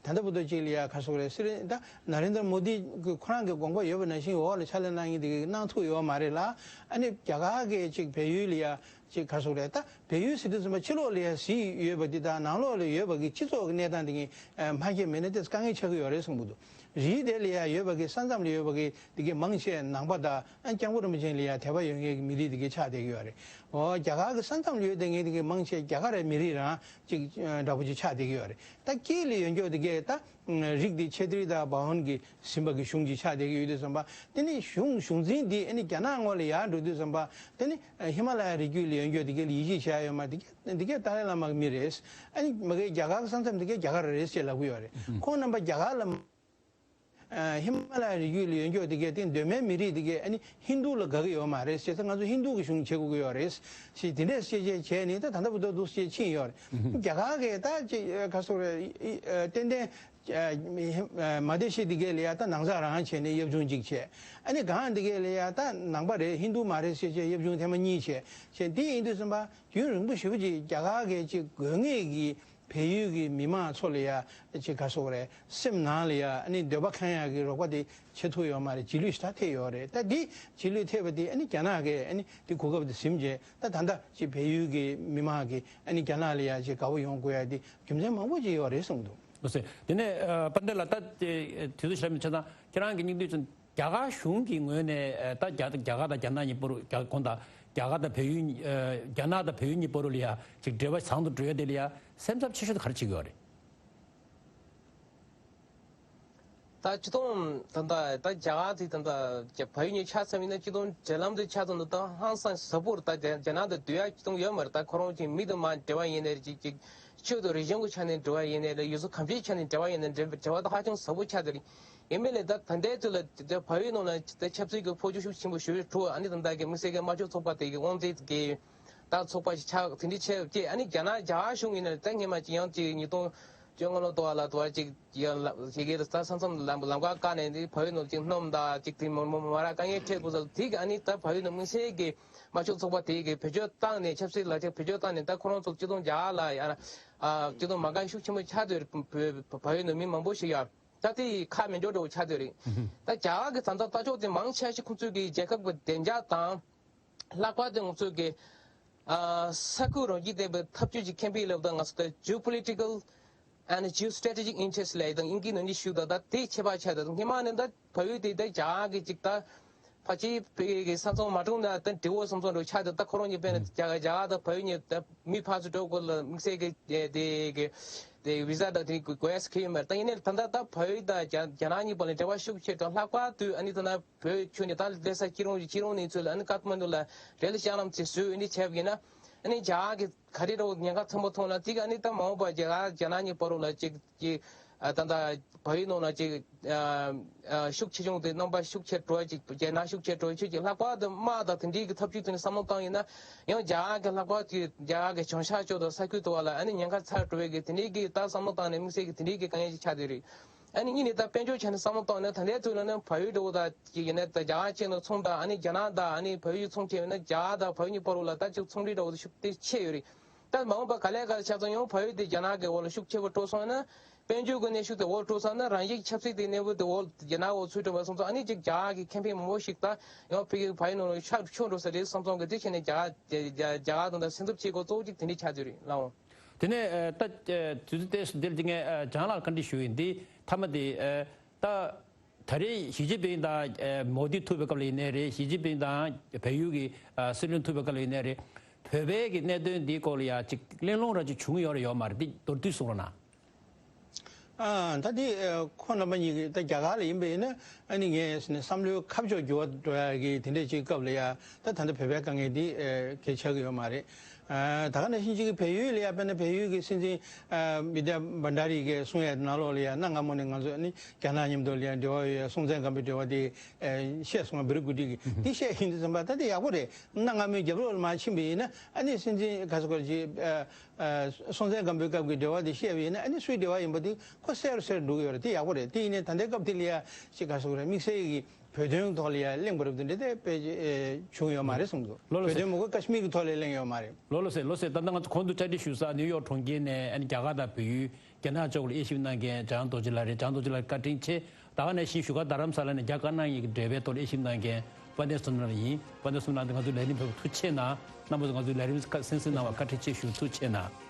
ད་ལྟ་བར་དུ་ཅིག་ལ་ཡ་ག་སོག་རེད། སྲིད་ད་ན་རེན་དྲ་མོ་དི་གི་ཁོ་རང་གི་དགོངས་པ་ཡོད་པ་ནང་བཞིན་འོག་ལ་ཕྱག་ལས་གནང་མཁན་དེ་གས་གནང་ཐུབ་ཡོད་མ་རེད་ལ། ཨ་ནི་རྒྱ་གར་གྱིས་ཅིག་བལ་ཡུལ་ལ་ཡ་ཅིག་ག་སོག་རེད། ད་བལ་ཡུལ་ཟེར་དུས་ཙམ་པ་ཕྱི་ལོགས་ལ་ཡ་གཟིགས་ཡོད་པ་འདི་དང་ནང་ལོགས་ལ་ཡོད་པ་གི་སྤྱི་ཚོགས་ཀྱི་གནས་སྟངས་འདི་གཉིས་ཨ་མ་ཁྱད་མེད་ན་ཏོག་ཙམ་དཀའ་ངལ་ཆགས་ཀྱི་ཡོད་རེད་བསམ་གྱི་འདུག་རིའི་དེ་ལ་ཡ་ཡོད་པ་གི་ས་མཚམས་ལ་ཡོད་པ་གི་འདི་གའི་མང་ཆེ་ནང་པ་དང་ཨ་སྐྱབས་མགོན་རིན་པོ་ཆེ་ལ་ཡ་དད་པ་ཡོད་མཁན་གྱི་མི་རིགས་འདི་གའི་ཆགས་བསྡད་ཀྱི་ཡོད་རེད། འོ་རྒྱ་གར་གི་ས་མཚམས་ལ་ཡོད་བསྡད་མཁན་འདི་གའི་མང་ཆེ་རྒྱ་གར་རའི་མི་རིགས་རང་ཅིག་འདྲ་པོ་ཅིག་ཆགས་བསྡད་ཀྱི་ཡོད་རེད། ད་དཀྱིལ་ལ་ཡོད་མཁན་འདི་གའི་ད་རིགས་འདི་ཆེ་ཏྲི་དང་བྷ་ཝན་གྱིས་ཟིན་པ་གི་གཞུང་ཅིག་ཆགས་བསྡད་ཀྱི་ཡོད་དུས་ཙམ་པ། དེ་ནི་གཞུང་གཞུང་འཛིན་འདི་ཨ་ནི་རྒྱ་ནག་ངོས་ལ་ཡར་འགྲོ་དུས་ཙམ་པ། དེ་ནི་ཧི་མ་ལ་ཡ་རི་རྒྱུད་ལ་ཡོད་མཁན་འདི་གའི་ལ་ཡིད་ཆེས་བྱ་ཡོད་མ། འདི་གའི་འདི་གའི་ཏཱ་ལའི་བླ་མ་གི་མི་རེད། ཨ་ནི་མ་གི་རྒྱ་གར་གི་ས་མཚམས་འདི་གའི་རྒྱ་གར་རེད་ཅེས་ལབ་ཀྱི་ཡོད་རེད། ཁོང་རྣམ་པ་རྒྱ་གར་ལ་ཧི་མ་ལ་ཡ་རི་རྒྱུད་ལ་ཡོད་མཁན་འདི་གའི་དེ་གདོད་མའི་མི་རིགས་འདི་གའི་ཨ་ནི་ཧིན་རྡུ་ལ་དགའ་གི་ཡོད་མ་རེད་ཅེས། ད་ང་ཚོ་ཧིན་རྡུ་གི་གཞུང་བྱེད་དགོས་ཀྱི་ཡོད་རེད་ཅེས་དེ་འདྲས་བཤད་བྱས་བྱས་ནས་ད་ད་ལྟ་བར་དུ་འདུག་ཅེས་ཕྱིན་ཡོད་རེད། རྒྱ་གར་གི་ད་ཅིག་ག་སོག་རེད། ཏན་ཏན་མ་དེ་ཤི་དེ་གའི་ལ་ཡ་ད་ནང་ཚགས་རང་བྱས་ནས་ཡབ་ཆུང་གཅིག་བྱས། ཨ་ནི་གང་དེ་གའི་ལ་ཡ་ད་ནང་པ་རེད། ཧིན་རྡུ་མ་རེད་ཟེར་བྱས་ཡབ་ཆུང་ཐེངས་མ་གཉིས་བྱས། བྱས་དེ་ཡིན་དུས་ཙམ་པ་རྒྱུན་རིང་པོ་ཞེ་པོ་ཅིག་རྒྱ་གར་གྱི་ཅིག་དགོས་ངེས་ཀྱི་བལ་ཡུལ་གྱི་མི་མང་ཚོ་ལ་ཡ་ཅིག་ག་སོག་རེད། སེམས་ནང་ལ་ཡ་ཨ་ནི་འདོད་པ་ཁེངས་ཡག་གི་རོགས་པ་དེ་བྱེད་ཐུབ་ཡོད་མ་རེད། རྗེས་ལུས་ཞེ་དྲག་ཐེབས་ཡོད་རེད། ད་འདི་རྗེས་ལུས་ཐེབས་པ་དེ་ཨ་ནི་རྒྱ་ནག་གིས་ཨ་ནི་དེ་གོ་སྐབས་དེ་ཟིན་བྱས་ད་ད་ལྟ་ཅིག་བལ་ཡུལ་གྱི་མི་མང་གིས་ཨ་ནི་རྒྱ་ནག་ལ་ཡ་ཅིག་དགའ་པོ་ཡོང་དགོས་ཡ་དེ་རྒྱུ་མཚན་མང་པོ་ཅིག་ཡོད་རེད་གསུངས་འདུག་ལགས་སོ། དེ་ནས་ཨ་པཎྜི་ཏ་ལགས། ད་དེ་དུས་ཚོད་ཞེ་དྲག་མི་ཆགས་ཙང་ཁྱེད་རང་གི་སྙིང་བསྡུས་ཙམ། རྒྱ་གར་གཞུང་གི་ངོས་ནས་ཨ་ད་རྒྱ་རྒྱ་གར་དང་རྒྱ་ནག་གཉིས་པོ་རུ་རྒྱ་དགོངས་དག་རྒྱ་གར་དང་བལ་ཡུལ་ཨ་རྒྱ་ནག་དང་བལ་ཡུལ་གཉིས་པོ་རུ་ལ་ཡ་ཅིག་འབྲེལ་བ་བཟང་དུ་འགྲོ་ཡ་དེ་ལ་ཡ་སེམས་འཚབ་ཆེ་ཤོས་དེ་ག་རེ་བྱེད་ཀྱི་ཡོད་རེད། ད་སྤྱི་སྟོང་ད་ལྟ་ད་རྒྱ་གར་དེ་ད་ལྟ་བལ་ཡུལ་གཉིས་ཆ་ཚང་ཡིན་ན་སྤྱི་སྟོང་འབྲེལ་ལམ་དེ་ཆ་ཚང་དུ་ད་ཧང་སང་ཟབ་པོར་ད་རྒྱ་རྒྱ་ནག་དང་འདུལ་ཡ་སྤྱི་སྟོང་ཡོད་མ་རེད། ད་ཁོ་རང་གི་མི་དང་མ་འབྲེལ་བ་ཡིན་ནའི་ཅིག་ཅིག་ཆོས་དང་རིག་གཞུང་གི་ཆ་ནས་འབྲེལ་བ་ཡིན་ནའི་ལ་ཡུལ་སྲོལ་གང་ཅིའི་ཆ་ནས་འབྲེལ་བ་ཡིན་ནའི་འབྲེལ་འབྲེལ་བ་ད་ཧ་ཅང་ཟབ་པོ་ཆགས་བསྡད་རེད། ཡིན་མིན་ལས་ད་ད་ལྟའི་དུས་ལ་ད་བལ་ཡུལ་ནང་ལ་ད་ཆབ་སྲིད་ཀྱི་འཕོ་འགྱུར་ཤུགས་ཆེན་པོ་ཞིག་འགྲོ། ཨ་ནི་ད་ལྟ་གི་དམིགས་བསལ་གྱི་དམར་ཤོག་ཚོགས་པ་དེ་གི་དབང་འཛིན་གྱི་ད་ཚོགས་པ་ཞིག་ཆགས་དེ་འདྲ་བྱས་རྗེས་ཨ་ནི་རྒྱ་ནག་རྒྱ་གར་གཞུང་ཡིན་ན་ད་སྔས་མ་ཅིག་ཡང་ཅིག་ཉིས་སྟོང་བཅོ་ལྔ་ལོ་དུ་བ་ལ་དུ་བ་ཅིག་ཡང་ལ་ཞིག་གི་ད་ས་མཚམས་ལམ་ལམ་ཁ་བཀག་ནས་འདི་བལ་ཡུལ་ནང་ཅིག་སྣུམ་དང་ཅིག་དེ་མ་མ་མ་ར་དཀའ་ངལ་འཕྲད་དགོས་ས་དེ་གི་ཨ་ནི་ད་བལ་ཡུལ་ནང་དམིགས་བསལ་གྱི་དམར་ཤོག་ཚོགས་པ་དེ་གི་བེད་སྤྱོད་བཏང་ནས་ཆབ་སྲིད་ལག་ཆ་བེད་སྤྱོད་བཏང་ནས་ད་ཁོ་རང་ཚོ་སྤྱི་སྟོང་རྒྱ་གར་ལ་ཡང་ཨ་སྤྱི་སྟོང་མ་དགའ་ཤུགས་ཆེན་པོ་ཆགས་བསྡད་རེད། བལ་ཡུལ་ནང་མི་མང་པོ་ཞིག་ཡང་། ད་དེ་ཁ་མི་འཇོག་འགྲོ་ཆགས་བསྡད་རེད། ད་རྒྱ་གར་གྱི་ད་ལྟ་ལྟ་ཕྱོགས་དེ་མང་ཆེ་ཤོས་ཁོང་ཚོས་ཀྱི་རྒྱལ་ཁབ་ཀྱི་བདེ་འཇགས་དང་། ལྷག་པར་དུ་ང་ཚོས་ཀྱི་ཨ་ས་ཁུལ་རང་བཞིན་ལྡན་པའི་འཐབ་ཇུས་ཀྱི་ཁེ་ཕན་ལབ་དང་ང་ཚོ་ད་geopolitical and geostrategic interest ལབ་དང་དབྱིན་སྐད་ནང་བཞིན་ཞུ་དང་ད་དེ་ཁྱད་པར་ཆགས་དང་སྔོན་མ་ནས་ད་བལ་ཡུལ་དེ་ད་རྒྱ་གར་གྱི་ཅིག་ད་ཕལ་ཆེར་བོད་ཀྱི་ས་མཚམས་མ་འཁྲུག་ན་ད་འབྲི་འོ་ས་མཚམས་འགྲོ་ཆགས་དང་ད་ཁོ་རང་གཉིས་དཔེར་ན་རྒྱ་རྒྱ་གར་དང་བལ་ཡུལ་གཉིས་ད་མི་ཕར་ཚུར་འགྲོ་དགོས་ལ་དམིགས་བསལ་གྱི་དེ་གི་དེ་བི་ཟ་དང་དེ་དགོས་ཡ་ཁེལ་ཡོད་མ་རེད། ད་ཡིན་ནའི་ད་ལྟ་ད་བལ་ཡུལ་དང་རྒྱ་རྒྱ་ནག་གཉིས་བར་ལ་འབྲེལ་བ་ཤུགས་ཆེ་དང་ལྷག་པར་དུ་ཨ་ནི་ད་ལྟ་བོད་ཁྱོན་ནས་ད་ལས་ས་སྐྱིད་རོང་གི་སྐྱིད་རོང་ནས་ཚུར་ལ་ཨ་ནི་ཀ་ཐ་མན་ཌུ་ལ་རེ་ལ་ལྕགས་ལམ་ཅིག་བཟོས་ཨ་ནི་བྱས་པ་ཡིན་ན། ཨ་ནི་རྒྱ་གར་གྱི་ག་རེ་རོ་ཉེན་ཁ་ཚང་པོ་མཐོང་ལ་དེ་ག་ཨ་ནི་ད་མ་འོངས་པ་རྒྱ་གར་རྒྱ་ནག་གཉིས་བར་ལ་ཅིག་ཅིག་ཨ་ད་ད་བལ་ཡུལ་ནང་ལ་ཅིག་ཨ་ཨ་ཤུགས་ཆེ་ཆུང་དེ་རྣམ་པ་ཤུགས་ཆེ་འགྲོ་ཅིག་རྒྱ་ནག་ཤུགས་ཆེ་འགྲོ་ཆོས་ཀྱི་ལྷག་པར་དུ་དམག་དང་དེ་འདྲའི་གི་ཐབས་ཇུས་དེ་ནི་བསམ་བློ་བཏང་ཡིན་ན་ཡང་རྒྱ་གར་གྱི་ལྷག་པར་དུ་རྒྱ་གར་གྱི་བྱང་ཤར་ཕྱོགས་དང་ས་ཁུལ་དུ་བ་ལ་ཨ་ནི་ཉེན་ཁ་ཚ་འགྲོ་བའི་གི་དེ་འདྲའི་གི་ད་བསམ་བློ་བཏང་ནས་དམིགས་བསལ་གི་དེ་འདྲའི་གི་དཀའ་ངལ་ཅིག་ཆགས་བསྡད་རེད། ཨ་ནི་གཉིས་ནས་ད་དཔལ་འབྱོར་ཆ་ནས་བསམ་བློ་བཏང་ན་ད་ལྟའི་དུས་ལ་ནི་བལ་ཡུལ་འདྲ་བོ་དང་ཅིག་ཡིན་ན་ད་རྒྱ་གར་ཅན་དང་མཚུངས་པ་ཨ་ནི་རྒྱ་ནག་དང་ཨ་ནི་བལ་ཡུལ་མཚུངས་ཆེ་ཡིན་ན་རྒྱ་གར་དང་བལ་ཡུལ་གཉིས་བར་ལ་ད་ཅིག་ཚོང་འབྲེལ་འདྲ་བོ་དེ་ཤུགས་དེ་ཆེ་ཡོད་རེད། ད་མ་འོངས་པ་ག་ལེ་ག་ཆ་ཚང་ཡང་བལ་ཡུལ་དེ་རྒྱ་ནག་གི་འོག་ལ་ཤུགས་ཆེ་བོ་འགྲོ་སོང་ན་དཔལ་འབྱོར་གྱི་གནས་ཤུགས་དེ་འོག་འགྲོ་སོང་ན་རང་བཞིན་ཆབ་སྲིད་དེ་གནས་བབ་དེ་འོག་རྒྱ་ནག་འོག་ཚུད་འགྲོ་བ་སོང་ཙང་ཨ་ནི་ཅིག་རྒྱ་གར་གི་ཁེ་ཕན་མང་པོ་ཞིག་ད་ཡང་ཕ་གི་བལ་ཡུལ་ནང་ལ་ཤུགས་ཆུང་འགྲོ་ས་རེད་བསམ་སོང་གི་དེ་བྱས་ནས་རྒྱ་གར་རྒྱ་གར་དང་ད་སེམས་འཚབ་བྱེད་དགོས་གཙོ་བོ་ཅིག་དེ་འདྲ་ཆགས་ཀྱི་རེད་ལགས་འོང་། དེ་ནས་ཨ་ད་ཨ་དུས་ཚོད་ཏོག་ཙམ་འདིར་དེ་ངས་ཨ་ལྕང་ལགས་ལ་བཀའ་འདྲི་ཞུ་ཡིན། འདི་མཐའ་མ་དེ་ཨ་ད་ད་རེས་ཞི་ཅིན་ཕིང་དང་ཨ་མོ་དི་ཐུག་པའི་སྐབས་ལ་ཡིན་ནའི་རེད། ཞི་ཅིན་ཕིང་དང་བལ་ཡུལ་གྱི་ཨ་སྲིད་བློན་ཐུག་པའི་སྐབས་ལ་ཡིན་ནའི་རེད། བོད་པའི་གི་གནད་དོན་འདིའི་སྐོར་ལ་ཡ་ཅིག་གླེང་སློང་ར་ཅིག་བྱུང་ཡོད་རེད་ཡོད་མ་རེད། འདི་མདོར་བསྡུས་གསུང་རོགས་གནང་། ཨ་ད་དེ་ཨ་ཁོང་རྣམ་པ་གཉིས་ཀྱིས་ད་རྒྱ་གར་ལ་ཡིན་པ་ཡིན་ན་ཨ་ནི་ངས་བསམ་བློའི་ཁ་ཕྱོགས་འགྱུར་བ་འགྲོ་ཡ་གི་དེ་འདྲས་ཅིག་སྐབས་ལ་ཡ་ད་ད་ལྟ་བོད་པའི་དཀའ་ངལ་འདི་ཨ་གལ་ཆགས་ཀྱི་ཡོད་མ་རེད། ཨ་ད་ག་ནང་བཞིན་ཅིག་གི་བལ་ཡུལ་ལ་ཡ་དཔེར་ན་བལ་ཡུལ་གྱི་སྲིད་འཛིན་ཨ་བི་དྷྱ་བྷན་ཌ་རི་གིས་གསུང་ཡ་ནང་ལོགས་ལ་ཡ་གནའ་སྔ་མོ་ནས་ང་ཚོ་ཨ་ནི་རྒྱ་ནག་མཉམ་དུ་ལ་ཡ་འབྲེལ་བ་ཡོད་ཡ་སྲོང་བཙན་སྒམ་པོའི་འབྲེལ་བ་དེ་ཨ་བཤད་སོང་བ་བེ་རི་ཀུ་ཊི་གིས་འདི་བཤད་ཡིན་དུས་ཙམ་པ་ད་དེ་ཡག་པོ་རེད། གནའ་སྔ་མོའི་རྒྱབ་ལོགས་ལ་མར་ཕྱིན་པ་ཡིན་ན་ཨ་ནི་སྲིད་འཛིན་ག་ས་ག་ཅིག་ཨ། ཨ་སྲོང་བཙན་སྒམ་པོའི་སྐབས་ཀྱི་འབྲེལ་བ་དེ་བཤད་པ་ཡིན་ན་ཨ་ནི་སུའི་འབྲེལ་བ་ཡིན་པ་དེ་ཁོ་གསལ་རུ་གསལ་རུ་འགྲོ་གི་ཡོད་རེད། དེ་ཡག་པོ་རེད། དེ་ཡིན་ནའི་ད་ལྟའི་སྐབས་དེ་ལ་ཡ་ཅིག་ག་རེ་ཟེར་དགོས་རེད། དམིགས་བསལ་གྱི་བོད་དོན་ཐོག་ལ་ཡ་གླེང་བ་རེད་དེ་འདྲ་དེ་དཔེ་ཨེ་བྱུང་ཡོད་མ་རེད་བསམ་གྱི་འདུག་ལོ་ལོ་བོད་ཟེར། དོན་མ་གཏོགས་ཀ་ཤི་མིར་གྱི་ཐོག་ལ་གླེང་ཡོད་མ་རེད། ལོ་ལོ་ཟེར་ལོ་ཟེར། ད་ལྟ་ང་ཚོ་གོང་དུ་བཅར་འདྲི་ཞུ་ས་ནིའུ་ཡོག་གྲོང་ཁྱེར་ནས་ཨ་ནི་རྒྱ་གར་དང་བལ་ཡུལ་རྒྱ་ནག་ཕྱོགས་ལ་དབྱེ་ཞིབ་གནང་མཁན་འཇམ་དབྱངས་རྡོ་རྗེ་ལགས་རེད། འཇམ་དབྱངས་རྡོ་རྗེ་ལགས་བཀའ་དྲིན་ཆེ། ད་ག་ནང་བཞིན་བཞུགས་སྒར་རྡ་རམ་ས་ལ་ནས་རྒྱ་དཀར་ནག་གཉིས་ཀྱི་འབྲེལ་བའི་ཐོག་ལ་དབྱེ་ཞིབ་གནང་མཁན་དཔལ་ལྡན་བསོད་ནམས་ལགས་ཡིན། དཔལ་ལྡན་བསོད་ནམས་ལགས་ང་ཚོའི་ལས་རིམ་ཕེབས་པར་ཐུགས་རྗེ་ཆེ་གནང་། རྣམ་པ་ཚོ་ང་ཚོའི་ལས་རིམ་ཁ་གསན་གཟིགས་གནང་བར་བཀའ་དྲིན་ཆེ་ཞུ། ཐུགས་རྗེ་ཆེ་གནང་།